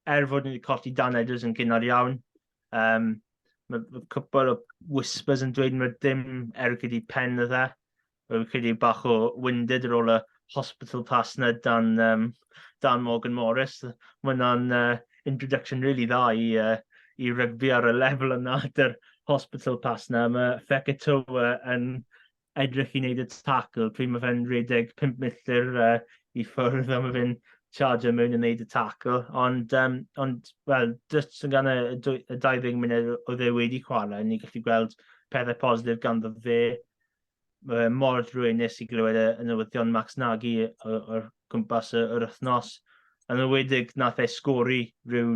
Er fod ni wedi colli Dan Edwards yn gynnar iawn, um, mae ma cwpl o whispers yn dweud mae dim ergyd i pen oedd e. Rwy'n credu bach o winded ar ôl y hospital pass 'na dan, um, dan Morgan Morris. Mae hwnna'n uh, introduction really dda i, uh, i rygbi ar y lefel yna, dy'r hospital pass 'na. Mae Fekitoa yn edrych i wneud y tackle pryd mae fe'n rhedeg 5 milltir uh, i ffwrdd a mae fe'n charger mewn yn wneud y tackle. Ond, um, ond wel, just yn gan y, y 20 munud oedd e wedi chwarae, ni'n gallu gweld pethau positif ganddo fe. Mae fe mor druenus i glywed y, y newyddion Max Nagy o'r gwmpas y, yr wythnos. Yn enwedig nath e sgori rhyw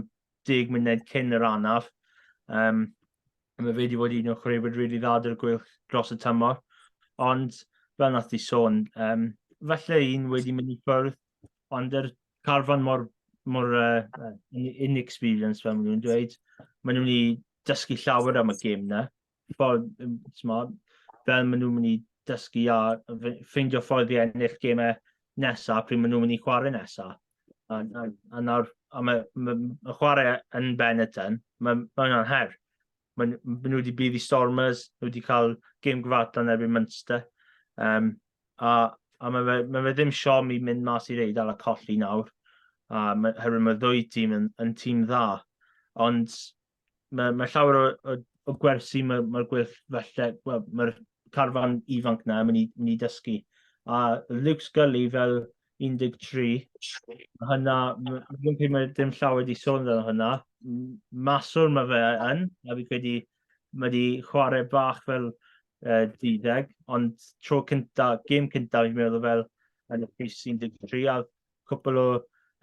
10 munud cyn yr anaf. Um, mae fe wedi bod un o'r chwaraewyr rili dda dy'r gweilch dros y tymor. Ond, fel nath ti sôn, um, falle un wedi mynd i ffwrdd, ond yr carfan mor, mor uh, inexperienced, fel maen nhw'n dweud, maen nhw'n i dysgu llawer am y gêm na. ffordd, t'mod, fel maen nhw'n mynd i dysgu a ffeindio ffordd i ennill gemau nesaf pryd maen nhw'n mynd i chwarae nesaf. A, a, a nawr, a mae, mae, mae chwarae yn Benetton, mae, mae hwnna'n her. Mae, mae nhw wedi bydd i Stormers, nhw wedi cael gêm gyfartal yn erbyn Munster. Um, a, a mae, fe, mae fe ddim siom i mynd mas i'r Eidal a colli nawr. A mae, herwydd mae ddwy tîm yn, yn tîm dda. Ond mae, mae llawer o, o, o gwersi mae'r mae gwyll falle, wel, mae'r carfan ifanc na yn mynd i, mynd i dysgu. A Luke Scully fel 13, mae hynna, fi'n credu mae dim llawer wedi sôn amdano hynna. Maswr mae fe yn, a fi'n credu mae wedi chwarae bach fel uh, deuddeg, ond tro cynta, gêm cynta fi'n meddwl fel yn y pris 13, a cwpl o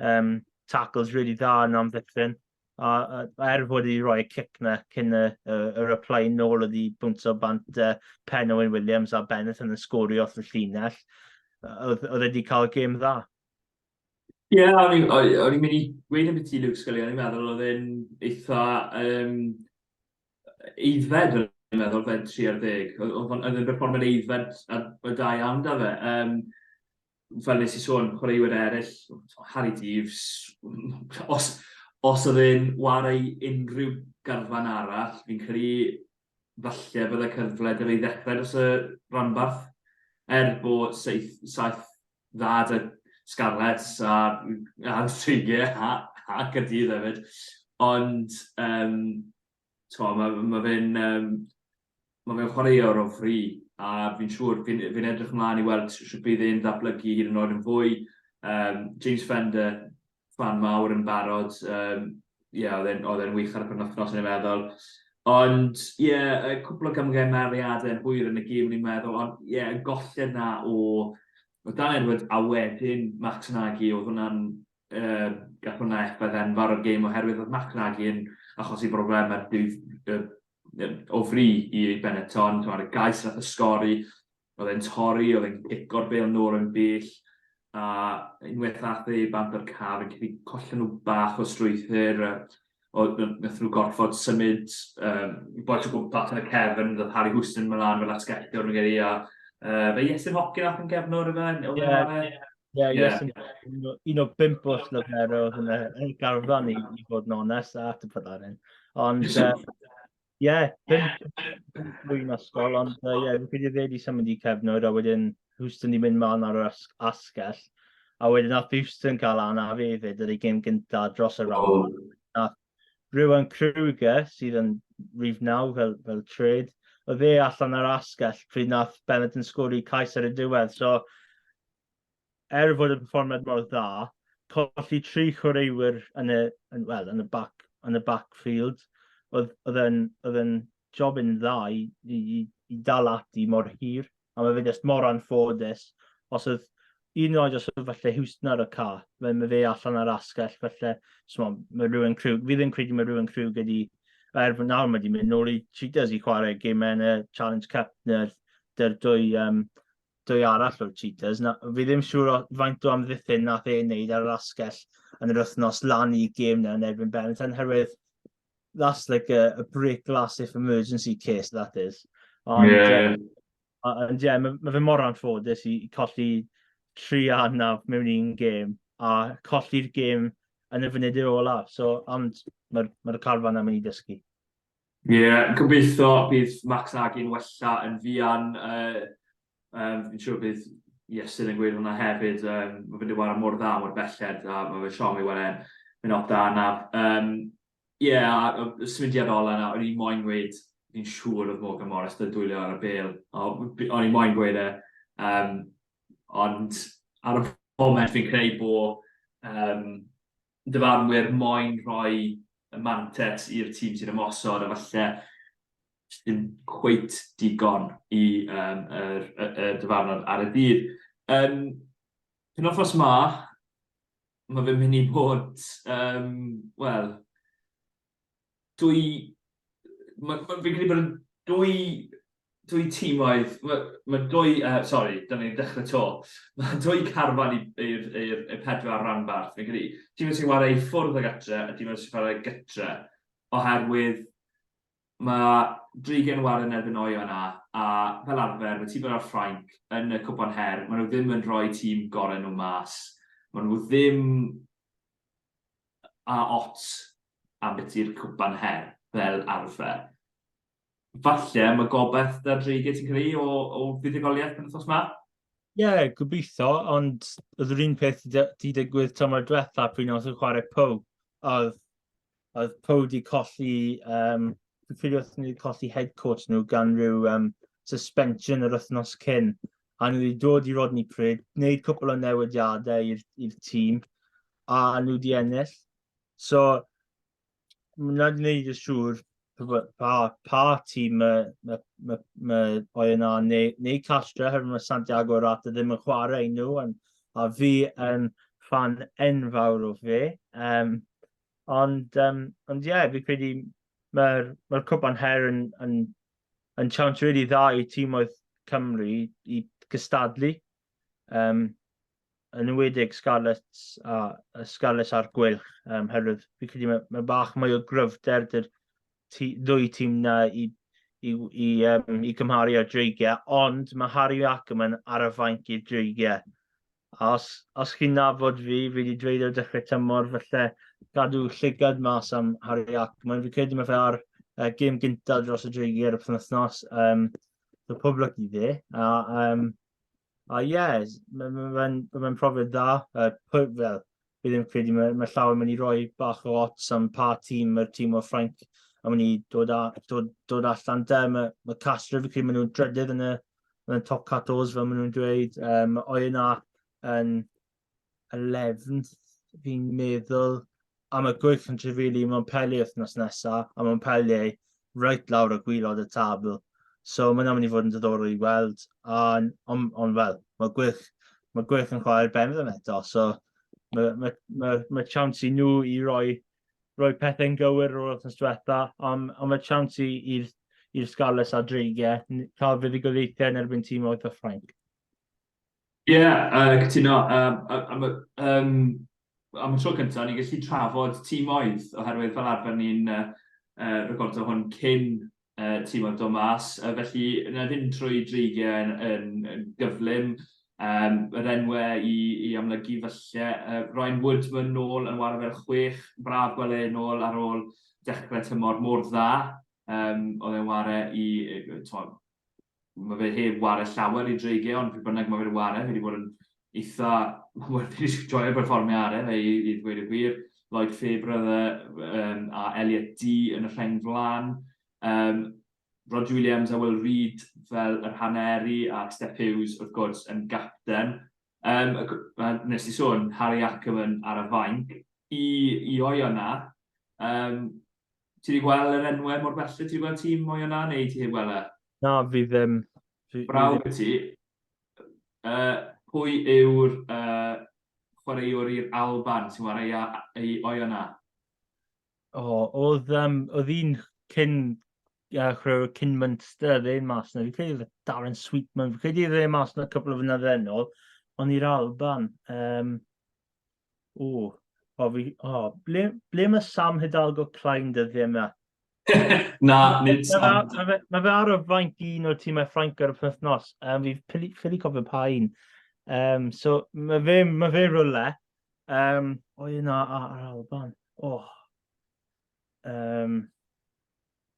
um, tackles really dda yn amddiffyn. A, a er fod wedi rhoi y cic na cyn y, y, y reply nôl oedd i bwntio bant uh, pen Owen Williams a Bennett yn sgorio off y llinell, oedd, oedd wedi cael gêm dda. Ie, yeah, o'n i'n mynd i gweud am beth i Luke Scully, o'n i'n meddwl oedd e'n eitha um, aeddfed, o'n i'n meddwl, fe 3 ar 10. Oedd e'n berfformiad aeddfed a, a da iawn da fe. Um, fel nes i sôn, chwaraewyr eraill, Harry Deaves, os, os oedd e'n wario unrhyw garfan arall, fi'n credu falle bydde cyfle 'da fe i ddechrau dros y rhanbarth, er bod seith, saith dda 'da Scarlets a, a Treigiau a, a Caerdydd hefyd. Ond, um, t'mo, mae ma fe'n um, ma fe'n chwaraewr o fri, a fi'n siŵr, fi'n fi edrych ymlaen i weld sut bydd e'n ddatblygu hyd yn oed yn fwy. Um, James Fender, fan mawr yn barod, um, yeah, oedd e'n wych ar y penwythnos yn ei meddwl. Ond, ie, yeah, y cwpl o gymgymeriadau yn hwyr yn y gêm, ni'n meddwl, ond, ie, yeah, y golled na o, o Dan Edwards a wedyn Max Nagy, oedd hwnna'n uh, gath hwnna effaith enfawr ar gêm oherwydd oedd Max Nagy yn achosi broblemau dydd, uh, o fri i Benetton, ar y gais nath y sgori, oedd e'n torri, oedd e'n cico'r bêl nôl yn bell, a unwaith nath e bant o'r car, yn credu collen nhw bach o strwythur, oedd nath nhw gorfod symud um, boes o gwmpas yn y cefn, oedd Harry Houston mlaen fel asgellwr yn gyda, a uh, fe Iestyn Hopkin nath yn gefnwr efe? Ie, Ie, Iestyn, un o bump o llyfr oedd yn y garfan i, i fod yn onest, a to put that in. Ond, Ie, yeah, blwyddyn ysgol, ond ie, yeah, fi'n credu fe wedi symud i cefnwr, a wedyn Houston di mynd man ar yr asgell, a wedyn nath Houston cael anaf hefyd ar ei gêm gyntaf dros y round. Oh. Nath Ruan Kruger, sydd yn rhif 9 fel, fel trade, oedd e allan ar asgell pryd nath Benetton sgori cais ar y diwedd, so er fod y perfformiad mor dda, colli tri chwaraewyr yn y, yn, well, yn y, back, yn y backfield, oedd, oedd yn, oedd yn jobyn dda i, i, i dal ati mor hir. A mae fe jyst mor anffodus. Os oedd un oed os oedd falle Houston ar y ca, mae, mae fe allan ar asgell, falle, so, mae rhywun Krug, fi ddim credu mae rhywun Krug ydi, er fod nawr mae wedi mynd nôl i Cheetahs i chwarae gemau yn y Challenge Cup neu'r dwy, um, dwy arall o'r Cheetahs. Na, fi ddim siŵr o faint o amddiffyn nath e wneud ar yr asgell yn yr wythnos lan i gêm na yn erbyn Benetton, herwydd that's like a, a break glass if emergency case, that is. Ond, yeah. Ond ie, yeah, mae, ma fe mor anffodus i, i colli tri anaf mewn un gêm a colli'r gêm yn y funudau olaf. So, ond mae'r mae carfan am mynd i dysgu. Ie, yeah, gobeithio bydd Max Nagy'n wella yn fuan. Uh, um, fi'n siŵr bydd Iestyn yn gweud hwnna hefyd. Um, mae fe'n dewara mor dda, mor belled, a mae fe'n siom i weld e'n mynd off da anaf. Um, Ie, yeah, a y symudiad ola yna, o'n i moyn gweud, fi'n siŵr oedd Morgan Morris 'da dwylo ar y bêl. O'n i moyn gweud e. Um, ond ar y foment fi'n credu bod um, dyfarnwyr moyn rhoi y mantes i'r tîm sy'n ymosod a falle ddim cweit digon i um, yr, y, y dyfarnwr ar y dydd. Um, penwythnos ma, mae fe'n mynd i bod, um, wel, dwy... Ma, ma, fi'n credu bod yn dwy, dwy tîmoedd, mae ma dwy, uh, sorry, dyna ni'n dechrau to, mae dwy carfan i'r i'r pedwar ranbarth, fi'n credu. Tîm sy'n chwarae i ffwrdd o gatre a tîm sy'n chwarae gytre, oherwydd Mae Dreigiau'n ware yn erbyn Oyonnax a fel arfer mae tîm gorau'r Ffrainc yn y Cwpan Her, maen nhw ddim yn rhoi tîm gorau nhw mas. Maen nhw ddim a ots am biti'r Cwpan Her fel arfer. Falle mae gobaith 'da Dreigiau ti'n credu o, o fuddugoliaeth penwythnos 'ma? Ie, yeah, gobeithio, ond oedd yr un peth di digwydd tymor diwetha pryd nath nhw chwarae Pau. Oedd oedd Pau 'di colli, um, fi'n credu oedd nhw wedi colli head coach nhw gan rhyw um, suspension yr wythnos cyn. A nhw wedi dod i Rodney Parade, gwneud cwpl o newidiadau i'r tîm, a nhw wedi ennill. So, mae'n gwneud yn siŵr pa, pa, pa tîm mae ma, ma, ma Oyonnax neu, neu Castres, oherwydd mae Santiago Arata ddim yn chwarae i nhw, and, a fi yn ffan enfawr o fe. Um, ond, um, ond ie, yeah, fi credu mae'r mae Cwpan Her yn, yn, yn chance really dda i tîmoedd Cymru i gystadlu. Um, yn enwedig Scarlets a, a Scarlets a'r Gweilch, um, herwydd fi credu mae, mae bach mwy o gryfder dy'r ddwy tîm na i, i, i, um, i gymharu â'r Dreigiau, ond mae Harry Ackerman ar y fainc i'r Dreigiau. A os, os chi'n nabod fi, fi wedi dweud ar dechrau tymor, falle gadw llygad mas am Harry Ackerman. Fi credu mae fe ar uh, gêm gyntaf dros y Dreigiau ar y penwythnos. Um, so pob lwc i fe. A, um, A ie, yeah, mae'n ma, ma, ma profiad dda. Uh, fel, fi ddim credu mae, mae llawer mynd i roi bach o ots am pa tîm mae'r tîm o Ffrainc yn mynd i dod, a, dod, dod allan de. Mae, mae Castres, fi credu maen nhw'n drydydd yn y, yn y top 14 fel maen nhw'n dweud. Um, Oyonnax yn 11th, fi'n meddwl. A mae Gweilch yn trafeili Montpellier wythnos nesaf, a Montpellier reit lawr o gwylod y tabl. So mae hwnna'n mynd i fod yn diddorol i weld. Ond, on, on, wel, mae Gweilch, mae Gweilch yn chwarae'r Benfro eto, so mae, mae, mae, mae chance i nhw i roi, roi pethau'n gywir o'r wythnos diwetha, ond on mae chance i'r i'r Scarlets a Dreigiau cael fuddugoliaethau yn erbyn tîm oedd o Ffrainc. Ie, yeah, uh, cytuno. Um, am, um, am y tro cyntaf, ni'n gallu trafod tîmoedd, oherwydd fel arfer ni'n uh, uh, recordo hwn cyn uh, tîmoedd dod mas. Uh, felly, yna ddim trwy dreigiau yn, yn, yn gyflym. Um, yr enwau i, i amlygu falle. Uh, Ryan Woodman nôl yn wara fel chwech, braf gweld e nôl ar ôl dechrau tymor mor dda. Um, oedd e'n ware i, t'mod, mae fe heb ware llawer i Dreigiau, ond pryd bynnag mae fe'n ware, fe wedi bod yn eitha, mae wedi joio'r perfformiad ar e, fe i, i ddweud y gwir. Lloyd Fairbrother um, a Elliot Dee yn y rheng flaen. Um, Roger Williams a Will Reid fel yr haneri a Steph Hughes wrth gwrs yn gapten. Um, nes i sôn, Harry Ackerman ar y fainc. I, i Oyonnax, um, ti wedi gweld yr enwau mor belled? Ti wedi gweld tîm Oyonnax neu ti heb gweld e? Na, fi ddim. Fi, Brawd fi ti, pwy yw'r uh, chwaraewr i'r Alban sy'n chwarae i, i Oyonnax? O, oedd, um, oedd un cyn uh, chwaraewr cyn Munster, ddyn mas yna. Fi'n credu oedd Darren Sweetman, fi'n credu oedd e mas yna cwpl o flynyddoedd yn ôl, ond i'r Alban. Um, o, o, fi, o, ble, ble mae Sam Hidalgo Klein dyddiau yma? Na, nid Sam. Mae fe, ma fe ar y fainc un o'r tîmau Ffrainc ar y penwythnos. Um, fi'n ffili cofio pa un. Um, so mae fe, ma fe rywle. Um, o, un ar, ar Alban. Oh. Um,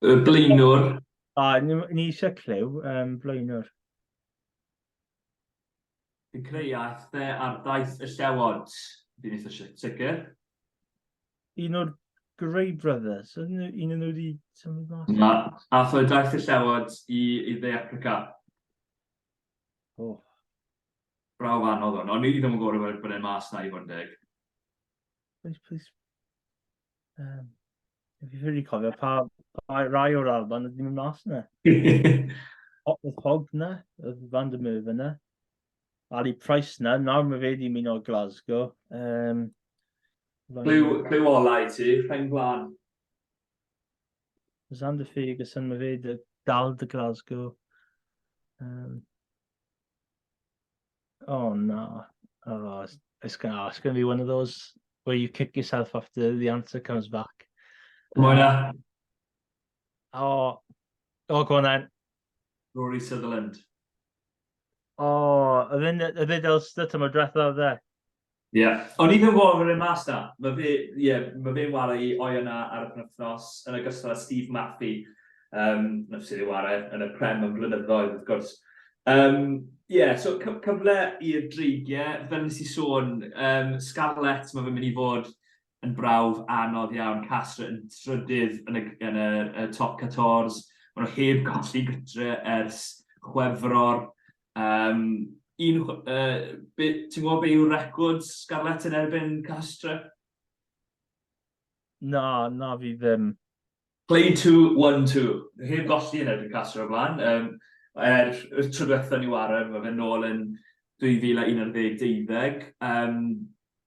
y blaenwr. A, ni, ni eisiau clyw, um, blaenwr. Fi'n creu aeth e ar daith y llewod. Fi'n eitha sicr. Un o'r Grey Brothers, un o'n nhw wedi symud mas? Na, ath o daith y llewod i, i Dde Africa. Oh. Brawf anodd hwn. O'n i ddim yn gwybod bod e'n mas na i fod yn deg. Please, please. Um, fi ffili cofio pa, pa rai o'r Alban oedd ddim yn mas yna. Oedd Hogg na, oedd Van der Merwe na. Ali Price na, nawr mae fe wedi mynd o Glasgow. Um, Clyw, clyw ola i ti, rheng flan. Zander Ferguson, mae fe wedi dal dy Glasgow. Um, Oh no. Oh, it's gonna, oh, it's gonna be one of those where you kick yourself after the answer comes back. Mwyna. Oh, oh, go on then. Rory Sutherland. Oh, oedd e'n Ulster tymor diwethaf oedd e? Ie. Yeah. O'n i ddim yn gwybod bod e'n mas na. Mae fe, ie, yeah, mae fe'n warae i Oyonnax ar y penwythnos, yn ogystal â Steve Maffey, um, sydd ei warae yn y Prem am flynyddoedd, wrth gwrs. Um, yeah, so cyfle i'r Dreigiau, fel nes i sôn, um, Scarlets, mae fe'n mynd i fod yn brawf anodd iawn. Castres yn trydydd yn y, yn y, y top 14. Maen nhw heb golli gytre ers Chwefror. Um, un, uh, be, ti'n gwybod be yw'r record Scarlett yn erbyn Castres? Na, na fi ddim. Play 2-1-2. Heb golli yn erbyn Castres o'r blaen. Um, er y tro diwethaf ni ware, mae fe nôl yn 2012. Um,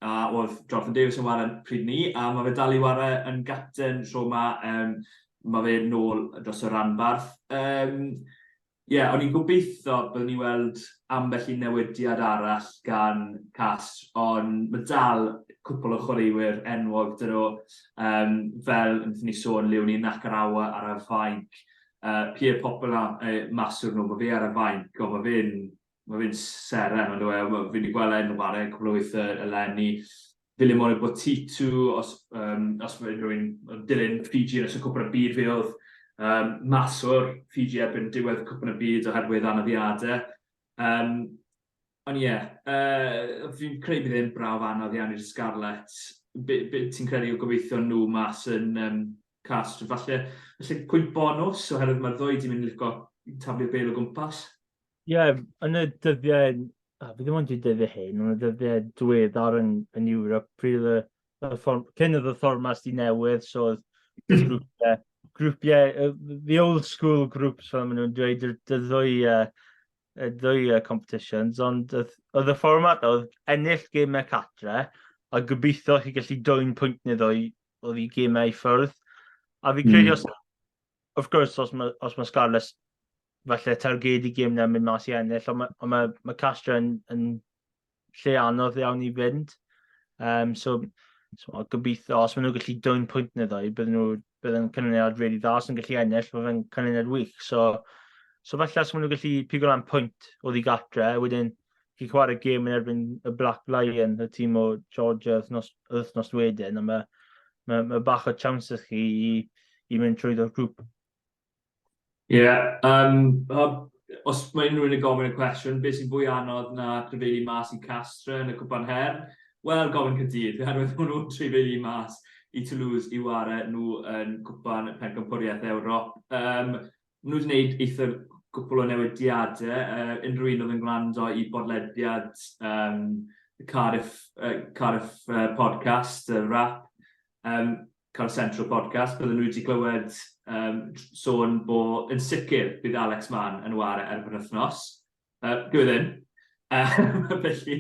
a oedd Jonathan Davies yn ware pryd ni, a mae fe dal i ware yn gapten tro ma. Um, mae fe nôl dros y ranbarth. Um, Ie, o'n i'n gobeithio byddwn ni'n weld ambell i newidiad arall gan Castres, ond mae dal cwpl o chwaraewyr enwog 'da nhw, um, fel wnaethon ni sôn, Leonie Nakarawa ar y fainc, uh, Pierre Popola, eh, maswr nhw, mae fe ar y fainc, ond mae fe'n mae fe'n seren, ond e, fi wedi gweld e'n chwarae cwpl o weithiau eleni. Vilimoni Botitu, os, um, os mae rhywun yn dilyn Fiji yn ystod Cwpan y Byd, fe oedd um, maswr Fiji erbyn diwedd Cwpan y Byd oherwydd anafiadau. Um, ond ie, yeah, uh, fi'n credu bydd e'n brawf anodd iawn i'r Scarlets. Be, be ti'n credu o gobeithio nhw mas yn um, Castres? Falle, falle pwynt bonws, oherwydd mae'r ddwy di mynd i licio taflu'r bel o gwmpas. Ie, yeah, yn y dyddiau a fi ddim ond i dyddiau hyn, ond y dyddiau diweddar yn, yn Ewrop, pryd oedd y, y fform, cyn oedd y fformat di newydd, so oedd grwpiau, grwpiau, the old school groups, fel maen nhw'n dweud, y ddwy, uh, y ddwy uh, competitions, ond oedd, oedd y fformat oedd ennill gemau catre, a gobeithio chi gallu dwyn pwynt neu ddwy oedd i gemau i ffwrdd. A fi credu mm. os Of course, os mae, os mae Scarlets falle targedu gêm na'n mynd mas i ennill, ond mae, ond mae, mae Castres yn, yn lle anodd iawn i fynd. Um, so, so gobeithio, os maen nhw'n gallu dwyn pwynt neu ddwy, bydden nhw, bydden nhw'n canlyniad really dda, os nhw'n gallu ennill, bydden nhw'n canlyniad wych. So, so falle os maen nhw'n gallu pigo lan pwynt o ddi gatre, wedyn chi chwarae gêm yn erbyn y Black Lion, y tîm o Georgia wythnos, wythnos wedyn, a mae, mae, mae bach o chance chi i, i mynd trwy o'r grŵp. Ie, yeah, um, os mae unrhyw un yn gofyn y cwestiwn, beth sy'n fwy anodd na trefeili mas i Castre yn y Cwpan Her? Wel, gofyn Caerdydd, oherwydd maen nhw'n trefeili mas i Toulouse i ware nhw yn Cwpan Pencampwriaeth Ewrop. Um, maen nhw wedi gwneud eitha gwpl o newidiadau. Unrhyw un oedd yn gwrando i bodlediad um, Cardiff, Cardiff podcast, y rap, um, Cardiff Central podcast, bydden nhw wedi clywed um, sôn bod yn sicr bydd Alex Mann yn ware ar y penwythnos. Dyw e ddim. Felly,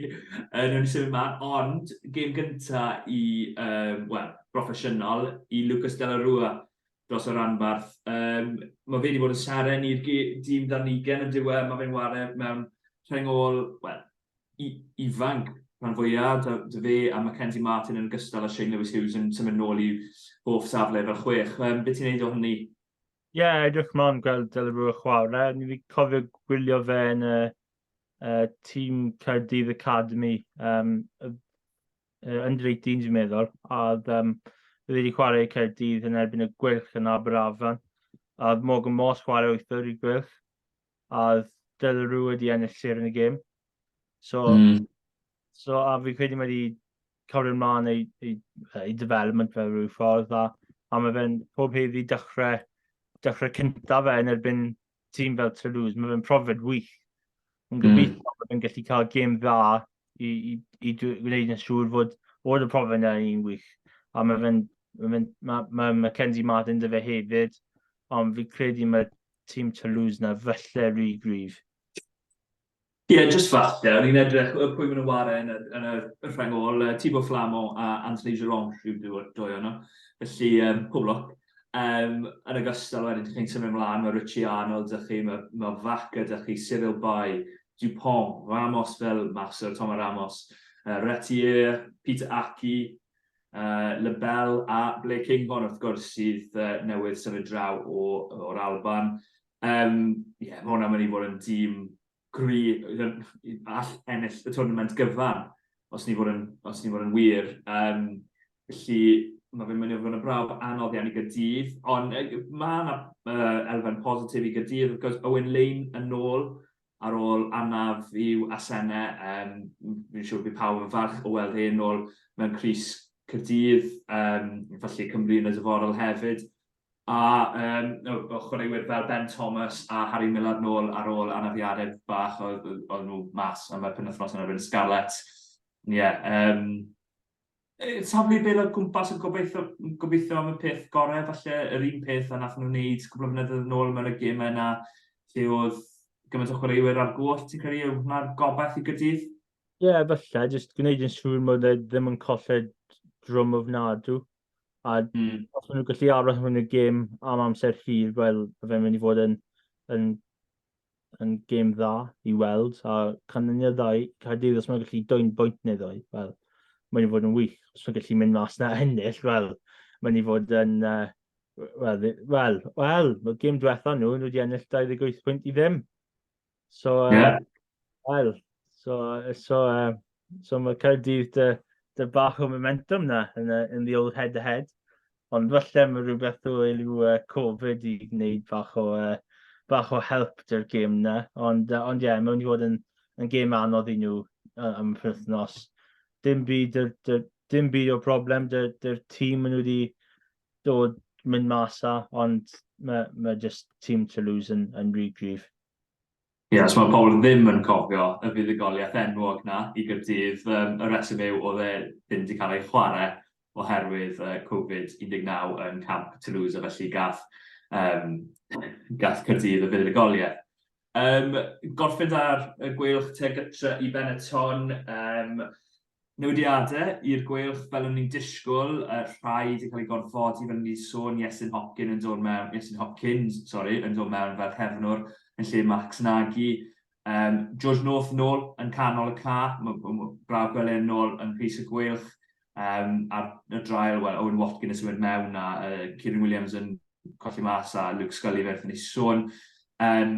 newn ni symud ymlaen. Ond, gêm gynta i, um, wel, broffesiynol i Lucas de la Rua dros y ranbarth. Um, mae fe wedi bod yn seren i'r dîm dan ugen yn diwedd. Mae fe'n ware mewn rheng ôl, wel, ifanc rhan fwyaf, 'da fe a Mackenzie Martin yn ogystal â Shane Lewis Hughes yn symud nôl i hoff safle fel chwech. Um, beth ti'n neud o hynny? Ie, yeah, edrych mlaen gweld Delarue chwarae. Ni wedi cofio gwylio fe yn y tîm Caerdydd Academy, um, under 18 dwi'n meddwl, a oedd um, wedi chwarae i Caerdydd yn erbyn y Gweilch yn Aberafan. A oedd Morgan Moss chwarae wythwr i Gweilch. a oedd Delarue wedi ennill sir yn y gêm. So, so a fi'n credu mae wedi cael ymlaen ei, ei, ei development fe rhyw ffordd, a, a mae fe'n pob heddi dechrau, dechrau cyntaf fe yn erbyn tîm fel Toulouse, mae fe'n profiad wych. Yn gobeithio mm. fe'n gallu cael gêm dda i, i, i gwneud yn siŵr fod, fod y profiad yna yn un wych. A mae fe'n, mae, fe, mae, mae Mackenzie Martin dy fe hefyd, ond fi'n credu mae tîm Toulouse 'na falle rhy gryf. Ie, yeah, just falle. O'n i'n edrych pwy maen nhw'n ware yn y, yn y rheng ôl. Thibaut Flamand a Anthony Jelonch yw dwy o'n Felly, um, pob lwc. Um, yn ogystal wedyn, chi'n symud ymlaen, mae Richie Arnold ydych chi, mae, mae Vaca ydych chi, Cyril Bay, Dupont, Ramos fel maswr, Thomas Ramos, Retier, Peter Aki, Lebel a Blair Kinghorn wrth gwrs sydd newydd symud draw o, o'r Alban. Um, yeah, mae hwnna'n mynd i fod yn dîm gry, all ennill y tournament gyfan, os ni fod yn, os ni fod yn wir. Um, felly, mae fe'n mynd i fod yn brawf anodd iawn i Gaerdydd, ond mae yna elfen positif i Gaerdydd, wrth gwrs, Owen Lane yn ôl, ar ôl anaf i'w asennau. Um, fi'n siŵr bydd pawb yn falch o weld hyn ôl mewn crys Caerdydd, um, falle Cymru yn y dyfodol hefyd. A um, o chwaraewyr fel Ben Thomas a Harry Millard nôl ar ôl anafiadau bach oedd, oedd nhw mas am y penwythnos yn erbyn Scarlets. Ie, yeah, um, Taflu bêl o gwmpas yn gobeithio, gobeithio am y peth gorau, falle yr un peth a nath nhw wneud cwpl o flynyddoedd yn ôl mewn y gemau yna lle oedd gymaint o chwaraewyr ar goll, ti'n credu yw hwnna'r gobaith i Gaerdydd? Ie, yeah, falle, jyst gwneud yn siŵr bod e ddim yn colled drwm ofnadw. A os maen nhw'n gallu aros mewn y gêm am amser hir, wel, fe'n mynd i fod yn, yn yn gêm dda i weld, a canlyniad dda i Caerdydd os mae'n gallu dwyn bwynt neu ddwy, wel, mae'n i fod yn wych. Os mae'n gallu mynd mas na ennill, wel, mae'n i fod yn... Uh, wel, wel, wel, mae gêm diwetha nhw, nhw wedi ennill 28 pwynt i ddim. So, uh, yeah. wel, so, so, uh, so mae Caerdydd dy, dy bach o momentum na yn, in the old head-to-head. Ond falle mae rhywbeth o yw uh, Covid i gwneud bach o, uh, bach o help dy'r gêm na. Ond, uh, ond ie, yeah, mae'n mynd i fod yn, yn gêm anodd i nhw uh, am y penwythnos. Dim byd, dyr, dyr, dim byd o broblem dy'r dyr tîm maen nhw wedi dod mynd mas â, ond mae, mae just tîm Toulouse yn, yn rhy gryf. Ie, os mae pobl ddim yn cofio y fuddugoliaeth enwog 'na i Gaerdydd, yym, y rheswm yw oedd e ddim 'di cael ei chwarae oherwydd yy Covid 19 yn camp Toulouse, a felly gath, yym, gath Caerdydd y fuddugoliaeth. Yym, gorffen 'da'r y Gweilch te gytre i Benetton, yym, Newidiadau i'r Gweilch fel o'n i'n disgwyl, rhai 'di cael eu gorfodi fel o'n i 'di sôn, Iestyn Hopkin yn dod mewn, Iestyn Hopkins, sori, yn dod mewn fel cefnwr yn lle Max Nagy. Um, George North nôl yn canol y ca, braf gweld e'n nôl yng nghrys y Gweilch. Um, ar y draul, well, Owen Watkin yn symud mewn a uh, Kieran Williams yn colli mas a Luke Scully fe wrth ni sôn. Um,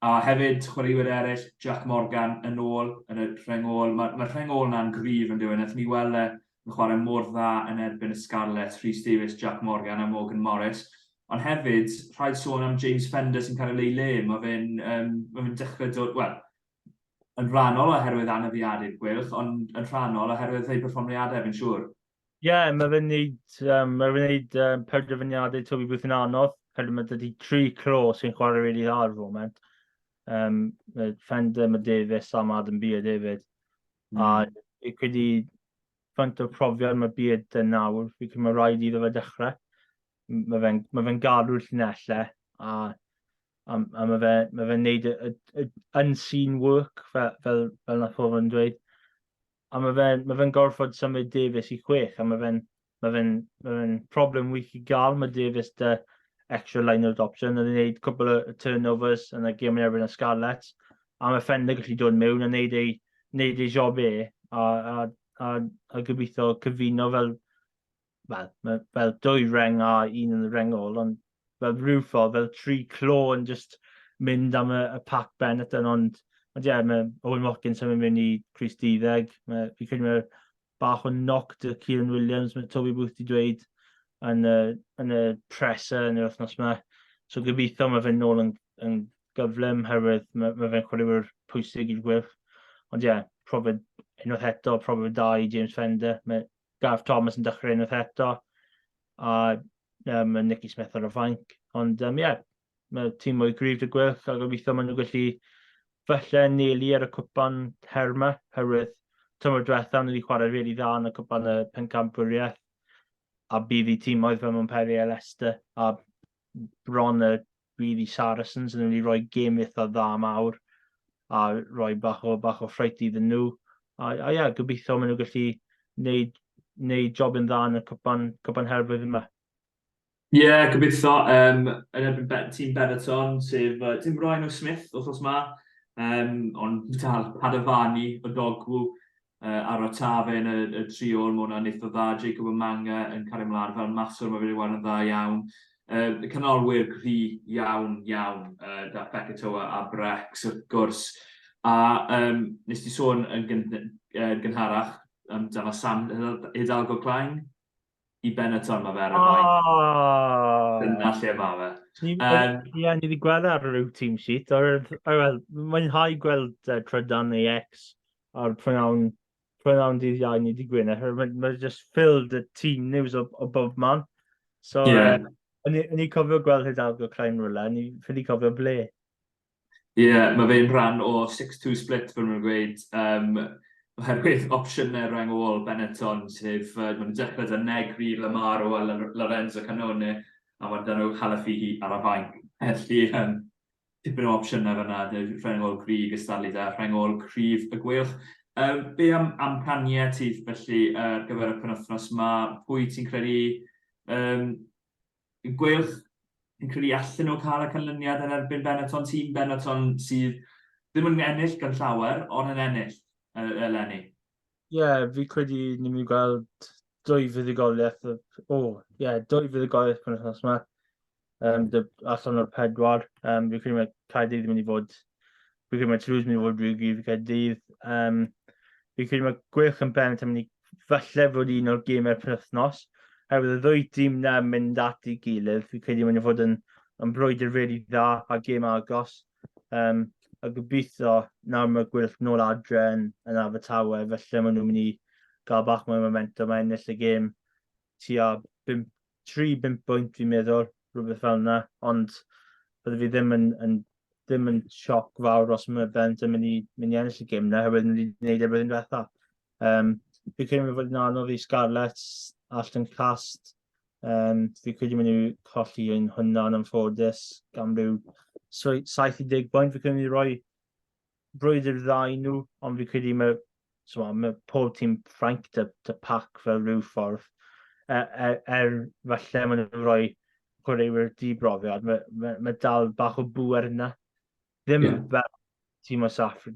A hefyd, chwaraewyr eraill, Jac Morgan yn ôl yn y rheng ôl. Mae'r ma rheng ôl na'n gryf yn dyw e. Naethon ni weld e yn chwarae mor dda yn erbyn y Scarlets, Rhys Davies, Jac Morgan a Morgan Morris. Ond hefyd, rhaid sôn am James Fender sy'n cael ei le. Mae fe'n um, ma fe dechrau dod, wel, yn rhannol oherwydd anafiadau'r Gweilch, ond yn rhannol oherwydd ei berfformiadau, fi'n siŵr. Ie, yeah, mae fe'n neud, um, mae fe'n neud um, penderfyniadau Toby Booth yn anodd. Herwydd mae dydy tri clo sy'n chwarae really dda ar y foment. Um, mae Fender, mae Davies a mae Adam Beard hefyd. A fi credu faint o profiad mae Beard yn nawr, fi credu mae rhaid iddo fe dechrau. Mae fe'n ma fe gadw'r llinellau a, a, a mae fe'n ma fe neud y, y, y unseen work, fel, fel, fel nath pobl yn dweud. A mae fe'n ma fe gorfod symud Davies i chwech, a mae fe'n ma fe ma fe problem wych i gael. Mae Davies dy extra line-out option, oedd e'n gwneud cwpl o turnovers yn y gêm yn erbyn y Scarlets, a mae Fender gallu dod mewn a wneud ei, wneud ei job e, a, a, a, a gobeithio cyfuno fel wel, mae fel dwy reng a un yn y reng ôl, ond fel rhyw ffordd, fel tri clo yn just mynd am y, y pac Benetton, ond ond ie, yeah, mae Owen Watkins yn mynd i Chris Duddeg, mae, fi credu mae bach o knock dy Kieran Williams, mae Toby Booth wedi dweud yn y, yn y presser yn yr wythnos yma. So gobeithio mae fe'n nôl yn, yn gyflym, herwydd mae, mae fe'n chwaraewyr pwysig i'r Gweilch. Ond ie, yeah, profiad unwaith eto, profiad da i James Fender. Mae Gareth Thomas yn dechrau unwaith eto, a um, mae Nicky Smith ar y fainc. Ond um, yeah, mae tîm mwy gryf dy Gweilch a gobeithio maen nhw'n gallu falle nelu ar y cwpan her yma, herwydd tymor diwetha nhw wedi chwarae rili really dda yn y cwpan y pencampwriaeth a bydd i tîmoedd fel Montpellier a Leicester a bron y bydd i Saracens yn mynd i roi gêm eitha dda mawr a rhoi bach o, bach o ffrait iddyn nhw. A, a ie, gobeithio maen nhw'n gallu wneud, wneud job yn dda yn y cwpan, cwpan her flwyddyn yma. Ie, yeah, gobeithio. Um, yn erbyn Be tîm Benetton, sef uh, tîm Ryan O'Smith wrth yma, um, ond dal Padavani o Dogwu uh, ar y tafe yn y, y triol, mae hwnna'n eitha dda. Jacob Omanga yn cario ymlaen fel maswr, mae wedi yn dda iawn. Uh, y canolwyr gry iawn, iawn, uh, da Fekitoa a Brex wrth gwrs. A um, nes ti sôn yn gyn, uh, gynharach amdano Sam Hidalgo Klein? I Benetton mae fe ar y fainc. Oh. Dyna lle mae fe. Ie, um, yeah, ni wedi gweld ar ryw team sheet. Or, or, well, mae'n hau gweld Trydan neu X ar prynawn, prynawn dydd Iau neu dydd Gwener. Mae'n mae just filled the team news o, o bob man. So, yeah. uh, o'n i cofio gweld Hidalgo Klein rhywle, o'n i ffili cofio ble. Ie, yeah, mae fe'n rhan o 6-2 split, fel maen nhw'n gweud, um, oherwydd opsiynau rheng ôl Benetton, sef uh, maen nhw'n dechrau da Negri, Lamaro a Lorenzo Cannone, a mae dyn nhw Halafihi ar y fainc. Felly, um, tipyn o opsiynau fyna, rheng ôl cryf gystadlu da, rheng ôl cryf y Gweilch. Um, be am amcaniau ti felly ar gyfer y penwythnos yma? Pwy ti'n credu um, Y Gweilch, fi'n credu allan nhw cael y canlyniad yn erbyn Benetton, tîm Benetton sydd ddim yn ennill gan llawer, ond yn ennill eleni. Ie, yeah, fi credu ni'n mynd i gweld dwy fuddugoliaeth, o, oh, ie, yeah, dwy fuddugoliaeth pan wythnos yma. Um, allan o'r pedwar. Um, fi credu mae Caerdydd yn mynd i fod, fi credu mae Toulouse yn mynd i fod rhyw gryf i Caerdydd. Um, fi credu mae Gweilch yn Benetton yn mynd i falle fod un o'r gemau'r penwythnos. Herwydd y ddwy dîm na yn mynd at ei gilydd, fi credu mae'n fod yn, yn brwydr really dda a gêm agos. Um, a gobeithio nawr mae Gweilch nôl adre yn, yn Abertawe, felly maen nhw'n mynd i gael bach mwy o momentum a ennill y gêm tua 5, 3, 5 bwynt fi'n meddwl, rhywbeth fel yna, ond bydde fi ddim yn, yn, ddim yn sioc fawr os mae Bent yn mynd i, mynd i ennill y gêm yna, herwydd nhw wedi gwneud e blwyddyn diwetha. Um, fi credu mynd fod yn anodd i Scarlets, Ashton Cast, um, fi credu mynd i colli yn hwnna yn anffodus gan ryw 70 bwynt, fi credu mynd i roi brwydr dda i nhw, ond fi credu mae, so, mae pob tîm Ffrainc dy, dy pac fel rhyw ffordd. Er, er, er falle maen nhw'n rhoi chwaraewyr di-brofiad, mae, mae, mae dal bach o bŵer yna. Ddim yeah. fel tîm o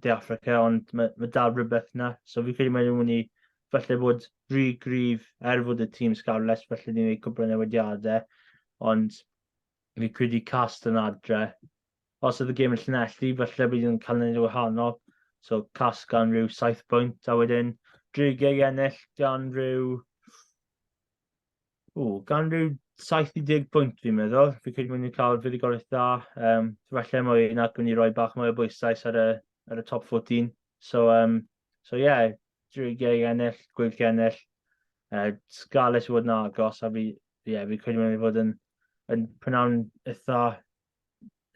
De Affrica, ond mae, mae dal rhywbeth yna. So fi credu maen nhw'n mynd i falle bod rhy gryf er fod y tîm Scarlets, falle ni'n gwneud cwbl o newidiadau, ond fi credu cast yn adre. Os oedd y gêm yn Llanelli, falle bydd yn cael ei wahanol. So cast gan rhyw 7 pwynt, a wedyn drigiau i ennill gan rhyw... O, gan rhyw 70 pwynt fi'n meddwl. Fi'n credu bod nhw'n cael fuddugoliaeth dda. Um, falle mae yna mynd i roi bach mwy o bwyslais ar y, ar y top 14. So, um, so yeah, Dreigiau i ennill, Gweilch i ennill. Uh, Scarlets i fod yn agos, a fi, yeah, fi credu mynd i fod yn, yn prynawn eitha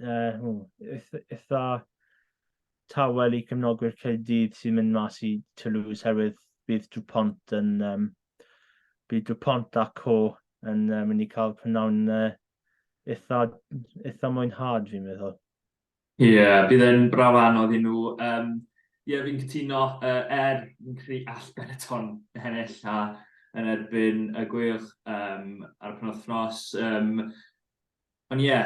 uh, eitha tawel i cefnogwyr Caerdydd sy'n mynd mas i Toulouse herwydd bydd Dupont yn um, bydd Dupont a Co yn uh, mynd i cael prynawn uh, eitha, eitha mwynhad fi'n meddwl. Ie, yeah, bydd e'n braf anodd i nhw. Um, Ie, yeah, fi'n cytuno, uh, er fi'n credu all Benetton ennill a yn erbyn y Gweilch um, ar y penwythnos. Um, Ond ie,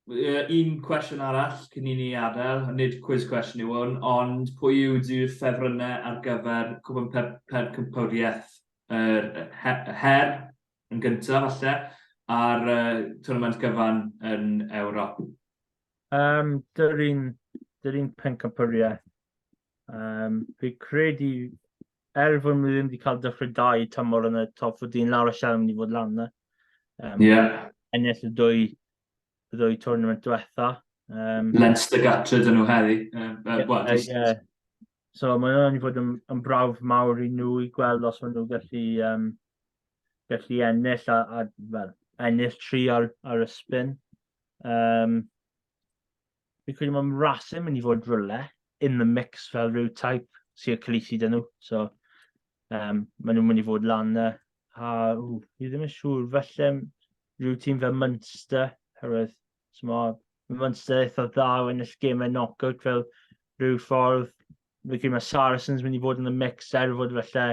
un cwestiwn arall cyn i ni adael, nid quiz question yw hwn, ond pwy yw dy ffefrynnau ar gyfer Cwpan Pencampwriaeth yr her yn gyntaf falle, a'r uh, tournament gyfan yn Ewrop? Um, dy'r un, dy'r un pencampwriaeth. Um, fi credu, er fod nhw ddim wedi cael dechrau da i tymor yn y top 14, La Rochelle yn mynd i fod lan yna. Um, yeah. Ennill y dwy, y ddwy tournament diwetha. Um, Leinster gatre dyn nhw heddi. Um, uh, yeah, well, just... yeah. So mae hwnna'n i fod yn, yn brawf mawr i nhw i gweld os maen nhw gallu, um, gallu ennill a, a well, ennill tri ar, ar y spin. Um, Fi'n credu mae Racing mynd i fod rywle in the mix fel rhyw type sy'n Khaleesi dyn nhw. So, um, maen nhw'n mynd i fod lan yna. A, ww, fi ddim yn siŵr, falle rhyw tîm fel Munster, herwydd, so mae Munster eitha dda o ennill gemau knockout fel rhyw ffordd. Fi'n credu mae Saracens mynd i fod yn y mix er fod falle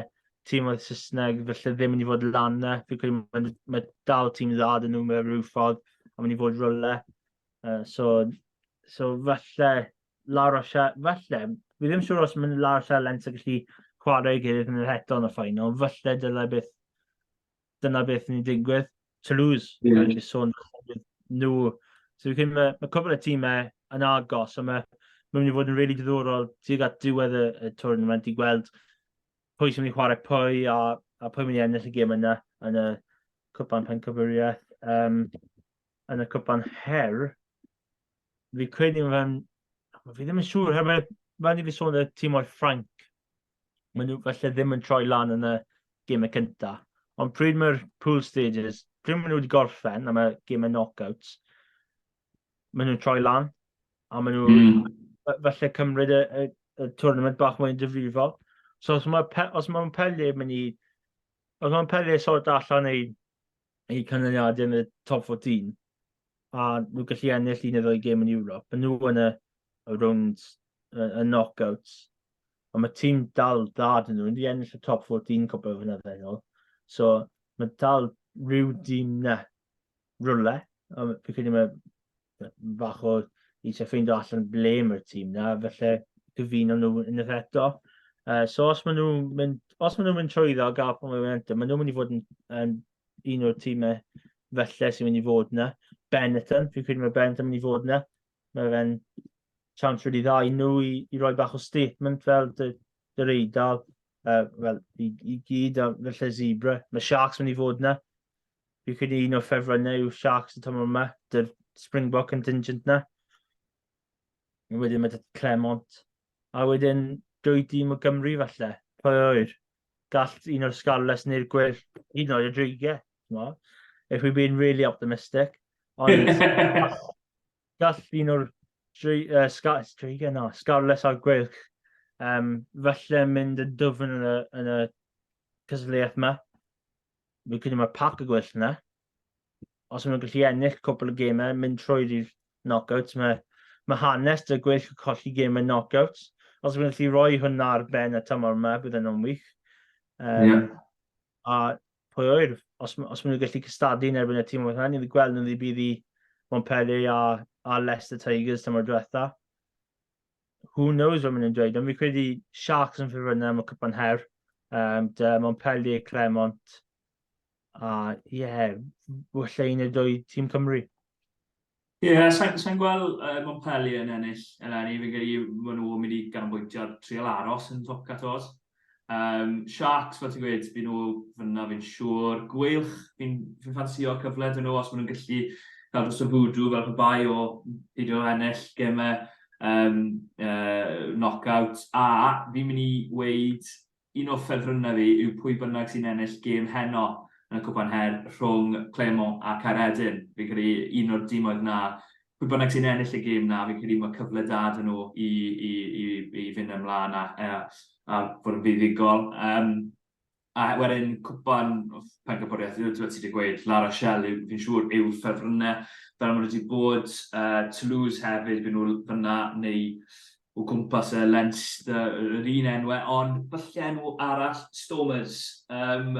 tîm oedd Saesneg falle ddim mynd i fod lan yna. Fi'n credu mae, mae dal tîm dda dyn nhw mewn rhyw ffordd a mynd i fod rywle. Uh, so, so falle La Rochelle, falle, fi ddim siŵr os mae'n La Rochelle Lens yn gallu chwarae ei gilydd yn yr eto yn y ffainal, falle dylai beth, dyna beth ni'n digwydd. Toulouse, yeah. wedi sôn nhw. So fi'n credu mae, mae cwbl o tîmau yn agos, a mae, mae'n mynd i fod yn really diddorol tuag at diwedd y, y tournament i gweld pwy sy'n mynd i chwarae pwy a, a pwy mynd i ennill y gêm yna yn y cwpan pencampwriaeth. Um, yn y cwpan her, fi credu fe'n... Fi ddim yn siŵr, herwydd fel ni fi sôn y tîm o'r Ffrainc, maen nhw falle ddim yn troi lan yn y gemau cynta. Ond pryd mae'r pool stages, pryd maen nhw wedi gorffen am y gemau knockouts, maen nhw'n troi lan, a maen nhw mm. falle cymryd y, y, y tournament bach mwy yn difrifol. So os mae, os mae Montpellier mynd i... Os mae Montpellier sort allan ei eu canlyniadau yn y top 14, a nhw gallu ennill un neu ddwy gêm yn Ewrop, maen nhw yn y, y rounds, y, y knockouts, ond mae tîm dal dda dyn nhw, wedi ennill y top 14 cwpl o flynyddoedd yn ôl, so mae dal rhyw dîm na rywle, a fi credu mae bach o eisiau ffeindio allan ble mae'r tîm na, felly gyfuno nhw unwaith eto. Uh, so os maen nhw'n mynd, os maen nhw'n mynd trwyddo a gael pan maen nhw'n maen nhw'n mynd i fod yn, yn un o'r tîmau felly sy'n mynd i fod yna. Benetton, fi'n credu mae Benetton mynd i fod yna. Mae fe'n chance really dda i nhw i, i roi bach o statement fel dy, dy'r Eidal, uh, wel, i, i gyd, a felly Zebra. Mae Sharks mynd i fod yna. Fi'n credu un o'r ffefrynnau yw Sharks y tymor yma, dy'r Springbok contingent na. Wedyn mae Clermont. A wedyn dwy dîm o Gymru falle. Pwy oer? Gall un o'r Scarlets neu'r Gweilch, hyd yn oed y Dreigiau. If we're being really optimistic. Ond gall un o'r uh, Scar Dreigiau na, Scarlets a'r Gweilch um, falle mynd yn dwfn yn y, yn y cystadleuaeth yma. Fi'n credu mae'r pac y gwell yna. Os maen nhw'n gallu ennill cwpl o gemau, mynd trwy'r knockouts, mae, mae hanes dy gwell colli gemau knockouts. Os maen nhw'n gallu rhoi hwnna ar ben y tymor yma, bydd yna'n wych. Um, yeah. A pwy oer, os, os maen nhw'n gallu cystadlu yn erbyn y tîm yma, ni wedi gweld nhw bydd i Montpellier a, a Leicester Tigers tymor diwetha. Who knows what maen nhw'n dweud, ond fi credu Sharks yn ffefrynnau am y cwpan her. Um, dy Montpellier, Clermont, a ie, yeah, falle un neu dwy tîm Cymru. Ie, yeah, sa'n sa gweld uh, Montpellier yn ennill eleni, fi'n credu maen nhw'n mynd i ganolbwyntio ar trial aros yn top 14. Sharks, fel ti'n gweud, fi nhw fyna fi'n siŵr. Gweilch, fi'n fi ffansio cyfle dyn nhw os maen nhw'n gallu cael dros y voodoo fel pe bai o peidio ennill gemau knockout. A fi'n mynd i weud un o ffefrynnau fi yw pwy bynnag sy'n ennill gêm heno yn y Cwpan Her rhwng Clermont a Caeredin. Fi'n credu un o'r dimoedd na, pwy bynnag sy'n ennill y gêm na, fi'n credu mae cyfle da dyn nhw i, i, i, i fynd ymlaen a, a, a fod yn fuddugol. Um, a wedyn cwpan pencampwriaeth, ti'n ti wedi gweud, La Rochelle, fi'n siŵr, yw'r ffefrynnau, fel maen nhw wedi bod, Toulouse hefyd, fy nhw fyna, neu o gwmpas y Leinster, yr un enwau, ond falle enw arall, Stormers. Um,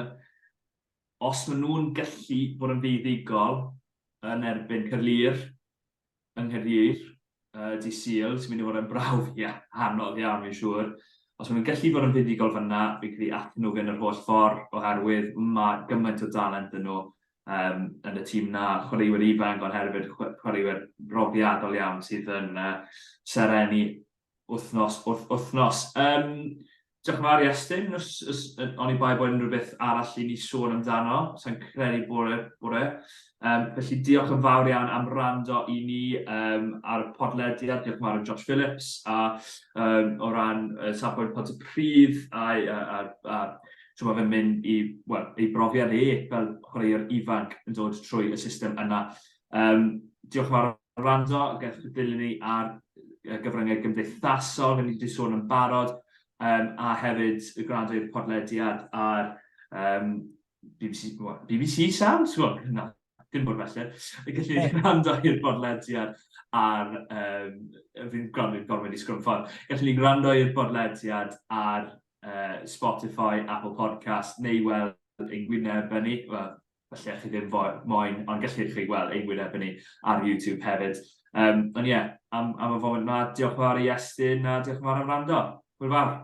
os maen nhw'n gallu bod yn fuddugol yn erbyn Caerlŷr, yng Nghaerdydd, uh, di Sul, sy'n mynd i fod yn brawf ia, anodd iawn fi'n siŵr. Os maen nhw'n gallu bod yn fuddugol fyna, fi'n credu allan nhw fynd yr holl ffordd oherwydd mae gymaint o dalent yn nhw um, yn y tîm na, chwaraewyr ifanc ond hefyd chwaraewyr brofiadol iawn sydd yn uh, serenu wythnos wrth wythnos. Um, diolch yn fawr i Estyn, os, os, oni bai bod unrhyw beth arall i ni sôn amdano, sa'n credu bod e. Bod e. Um, felly diolch yn fawr iawn am rando i ni um, ar y podlediad, diolch yn fawr i Josh Phillips a um, o ran uh, safbwynt Pontypridd a, a, a, a so mae fe'n mynd i, wel, ei brofiad e fel chwaraewr ifanc yn dod trwy y system yna. Um, diolch yn fawr am wrando, gewch chi dilyn ni ar gyfryngau gymdeithasol, fe ni wedi sôn yn barod, um, a hefyd y gwrando i'r podlediad ar um, BBC, BBC Sounds? Well, na, dim bod felly. Y gallu ni gwrando i'r podlediad ar... Um, fi'n gwrando i'n gorfod i sgrwmffon. Gallu ni gwrando i'r podlediad ar uh, Spotify, Apple Podcast, neu weld ein gwyneb ni. Wel, falle chi ddim moyn, ond gallu chi weld ein gwyneb ni ar YouTube hefyd. Um, ond ie, yeah, am, am y foment yma, diolch yn fawr i Estyn a diolch yn fawr am wrando. Hwyl fawr.